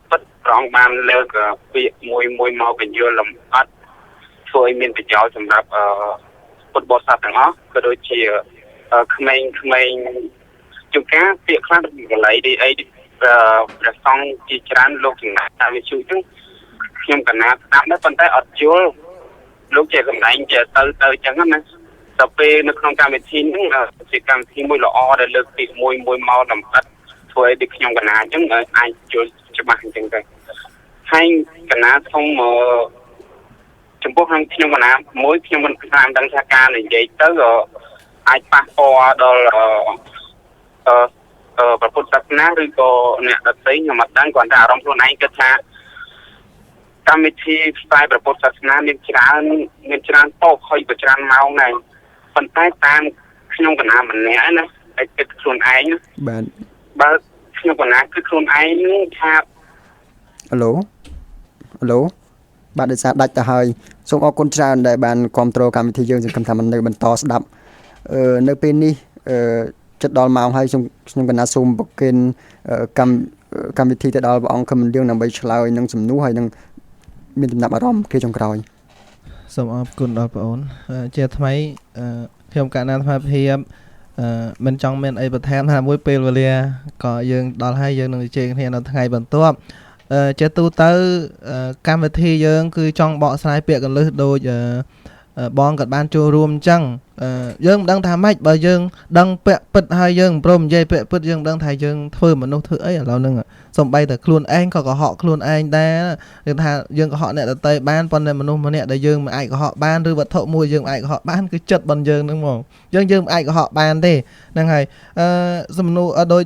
ពិតព្រះអង្គបានលើកពាក្យមួយមួយមកបញ្យល់លម្អិតធ្វើឲ្យមានប្រយោជន៍សម្រាប់ពុទ្ធបរិស័ទទាំងអស់ក៏ដូចជាក្មេងៗជួនកាលពាក្យខ្លះកលៃអីព្រះសង្ឃជាច្រើនលោកចំណាយតាមវិទ្យុហ្នឹងខ្ញុំកណាស្ដាប់ដែរប៉ុន្តែអត់យល់លោកជាកំដែងជាទៅអញ្ចឹងណាដល់ពេលនៅក្នុងកម្មវិធីហ្នឹងជាកម្មវិធីមួយល្អដែលលើកពាក្យមួយមួយមកលម្អិត ធ្វើឲ្យដូចខ្ញុំកណាអញ្ចឹងអាចយល់ច្បាស់អញ្ចឹងទៅហើយកណាសូមចំពោះខាងខ្ញុំកណាមួយខ្ញុំមិនតាមដឹងថាការនិយាយទៅអាចប៉ះពាល់ដល់ព្រះពុទ្ធសាសនាឬក៏អ្នកដទៃខ្ញុំអត់ដឹងគ្រាន់តែអារម្មណ៍ខ្លួនឯងគិតថាកម្មវិធីផ្សាយព្រះពុទ្ធសាសនាមានច្រើនប៉ុស្តិ៍ហើយក៏ច្រើនម៉ោងដែរប៉ុន្តែតាមខ្ញុំកណាម្នាក់ណាឯគិតខ្លួនឯងបាទបើខ្ញុំកណាគឺខ្លួនឯងនឹងថាអាឡូអាឡូបាទដោយសារដាច់ទៅហើយសូមអរគុណច្រើនដែលបានគ្រប់គ្រងកម្មវិធីយើងសង្ឃឹមថាមិននៅបន្តស្ដាប់នៅពេលនេះចិត្តដល់ម៉ោងហើយខ្ញុំកណាសូមប្រគេនកម្មវិធីទៅដល់ព្រះអង្គខឹមលៀងដើម្បីឆ្លើយនឹងសំណួរហើយនឹងមានចំណាប់អារម្មណ៍គេចុងក្រោយសូមអរគុណដល់បងអូនជាថ្មីខ្ញុំកណាអាត្មាភាពមិនចង់មានអីបន្ថែមថាមួយពេលវេលាក៏យើងដល់ហើយយើងនឹងជជែកគ្នានៅថ្ងៃបន្ទាប់ជាទូទៅកម្មវិធីយើងគឺចង់បកស្រាយពាក្យកលឹះដូចបងក៏បានចូលរួមអញ្ចឹងយើងមិនដឹងថាម៉េចបើយើងដឹងពាក្យពិតហើយយើងព្រមនិយាយពាក្យពិតយើងមិនដឹងថាយើងធ្វើមនុស្សធ្វើអីឥឡូវហ្នឹងសំបីតែខ្លួនឯងក៏កុហកខ្លួនឯងដែរយើងថាយើងកុហកអ្នកដទៃបានប៉ុន្តែមនុស្សម្នាក់ដែលយើងមិនអាចកុហកបានឬវត្ថុមួយយើងមិនអាចកុហកបានគឺចិត្តរបស់យើងហ្នឹងហ្មងយើងមិនអាចកុហកបានទេហ្នឹងហើយសំណួរដូច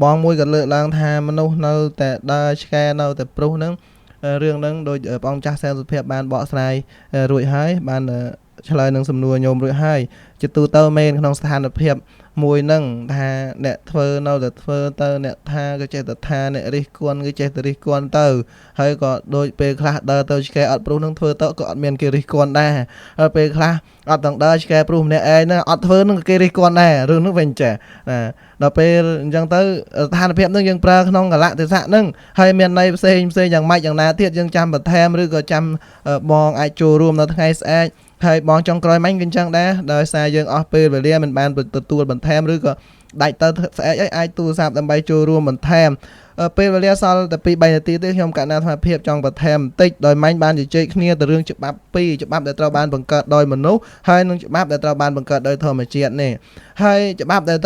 បងមួយក៏លើកឡើងថាមនុស្សនៅតែដើរឆ្កែនៅតែព្រុសហ្នឹងរឿងហ្នឹងដូចព្រះអង្គចាស់សែនសុភាពបានបកស្រាយរួចហើយបានឆ្លើយនឹងសំណួរញោមរួចហើយជាទូទៅមែនក្នុងស្ថានភាពមួយហ្នឹងថាអ្នកធ្វើនៅតែធ្វើទៅអ្នកថាក៏ចេះតែថាអ្នករិះគន់ក៏ចេះតែរិះគន់ទៅហើយក៏ដូចពេលខ្លះដើរទៅឆ្កែអត់ព្រុសនឹងធ្វើទៅក៏អត់មានគេរិះគន់ដែរហើយពេលខ្លះអត់ទាំងដើរឆ្កែព្រុសម្នាក់ឯងហ្នឹងអត់ធ្វើនឹងក៏គេរិះគន់ដែររឿងហ្នឹងវិញចេះណាដល់ពេលអញ្ចឹងទៅស្ថានភាពហ្នឹងយើងប្រើក្នុងកលៈទេសៈហ្នឹងហើយមានន័យផ្សេងផ្សេងយ៉ាងម៉េចយ៉ាងណាទៀតយើងចាំបន្ថែមឬក៏ចាំបងអាចចូលរួមនៅថ្ងៃស្អែកហើយបងចុងក្រោយមិញក៏អញ្ចឹងដែរដោយសារយើងអស់ពេលវេលាមិនបានទទួលបន្ថែមឬក៏ដាច់ទៅស្អែកអីអាចទូរស័ព្ទដើម្បីចូលរួមបន្ថែមពេលវេលាសល់តែ2 3នាទីទេខ្ញុំកណ្ដាលអាត្មាភាពចង់បន្ថែមបន្តិចដោយមិញបានជជែកគ្នាទៅរឿងច្បាប់ពីរច្បាប់ដែលត្រូវបានបង្កើតដោយមនុស្សហើយនិងច្បាប់ដែលត្រូវបានបង្កើតដោយធម្មជាតិនេះហើយច្បាប់ដែល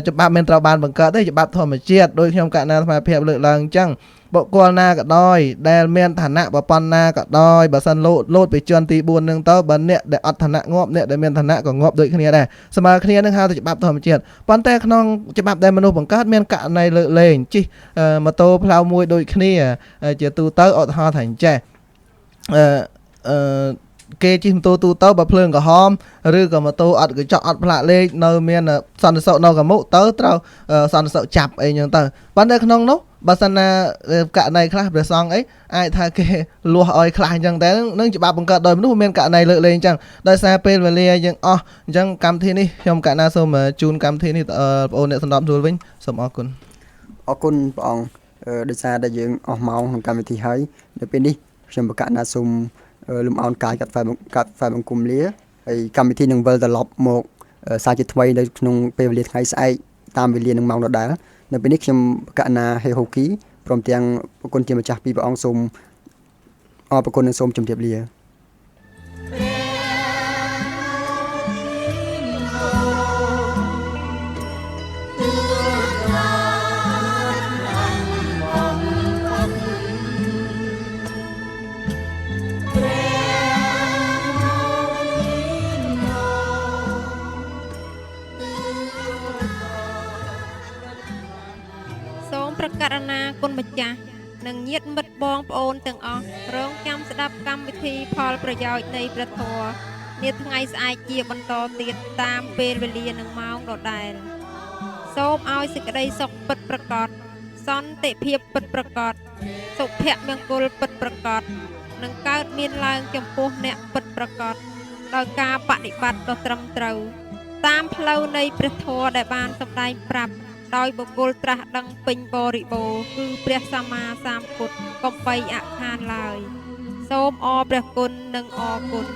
ច្បាប់មិនត្រូវបានបង្កើតទេច្បាប់ធម្មជាតិដោយខ្ញុំកណ្ដាលអាត្មាភាពលើកឡើងអញ្ចឹងបុគ្គលណាក៏ដោយដែលមានឋានៈប្រព័ន្ធណាក៏ដោយបើសិនលោតពីជាន់ទី4នឹងទៅបើអ្នកដែលអត់ឋានៈងាប់អ្នកដែលមានឋានៈក៏ងាប់ដូចគ្នាដែរស្មើគ្នានឹងហៅថាច្បាប់ធម្មជាតិប៉ុន្តែក្នុងច្បាប់ដែលមនុស្សបង្កើតមានករណីលើកលែងជិះម៉ូតូផ្លូវមួយដូចគ្នាជាទូទៅឧទាហរណ៍ថាអញ្ចេះគេជិះម៉ូតូទូទៅបើភ្លើងក្រហមឬក៏ម៉ូតូអត់កញ្ចក់អត់ផ្លាកលេខនៅមានសន្តិសុខនៅកមុទៅត្រូវសន្តិសុខចាប់អីចឹងទៅប៉ុន្តែក្នុងនោះបើសិនណាករណីខ្លះព្រះសង្ឃអីអាចថាគេលួសឲ្យខ្លះអញ្ចឹងតែនឹងច្បាប់បង្កើតដោយមនុស្សមានករណីលើកលែងអញ្ចឹងដោយសារពេលវេលាយើងអស់អញ្ចឹងកម្មវិធីនេះខ្ញុំកណ្ណាសូមជូនកម្មវិធីនេះបងប្អូនអ្នកសម្របសម្រួលវិញសូមអរគុណអរគុណព្រះអង្គដោយសារតែយើងអស់ម៉ោងក្នុងកម្មវិធីហើយនៅពេលនេះខ្ញុំប្រកាសណាសូមលំអោនកាយកាត់ផ្សាយបង្គំលាហើយកម្មវិធីនឹងវិលត្រឡប់មកសារជាថ្មីនៅក្នុងពេលវេលាថ្ងៃស្អែកតាមវេលានឹងម៉ោងដដែលនៅពេលនេះខ្ញុំកណ្ណាហេហូគីព្រមទាំងប្រគុណជាម្ចាស់ពីព្រះអង្គសូមអរគុណនិងសូមជម្រាបលា ករណាគុណម្ចាស់និងញាតិមិត្តបងប្អូនទាំងអស់រងចាំស្ដាប់កម្មវិធីផលប្រយោជន៍នៃព្រះធម៌នាថ្ងៃស្អែកជាបន្តទៀតតាមពេលវេលានិងម៉ោងដដែលសូមឲ្យសេចក្តីសុខពិតប្រាកដសន្តិភាពពិតប្រាកដសុភមង្គលពិតប្រាកដនឹងកើតមានឡើងចំពោះអ្នកពិតប្រាកដដោយការបដិបត្តិដ៏ត្រឹមត្រូវតាមផ្លូវនៃព្រះធម៌ដែលបានសម្ដែងប្រាប់ដោយបុគ្គលត្រាស់ដឹងពេញបរិបូរណ៍គឺព្រះសម្មាសម្ពុទ្ធកុំបីអខានឡើយសូមអរព្រះគុណនិងអរគុណ។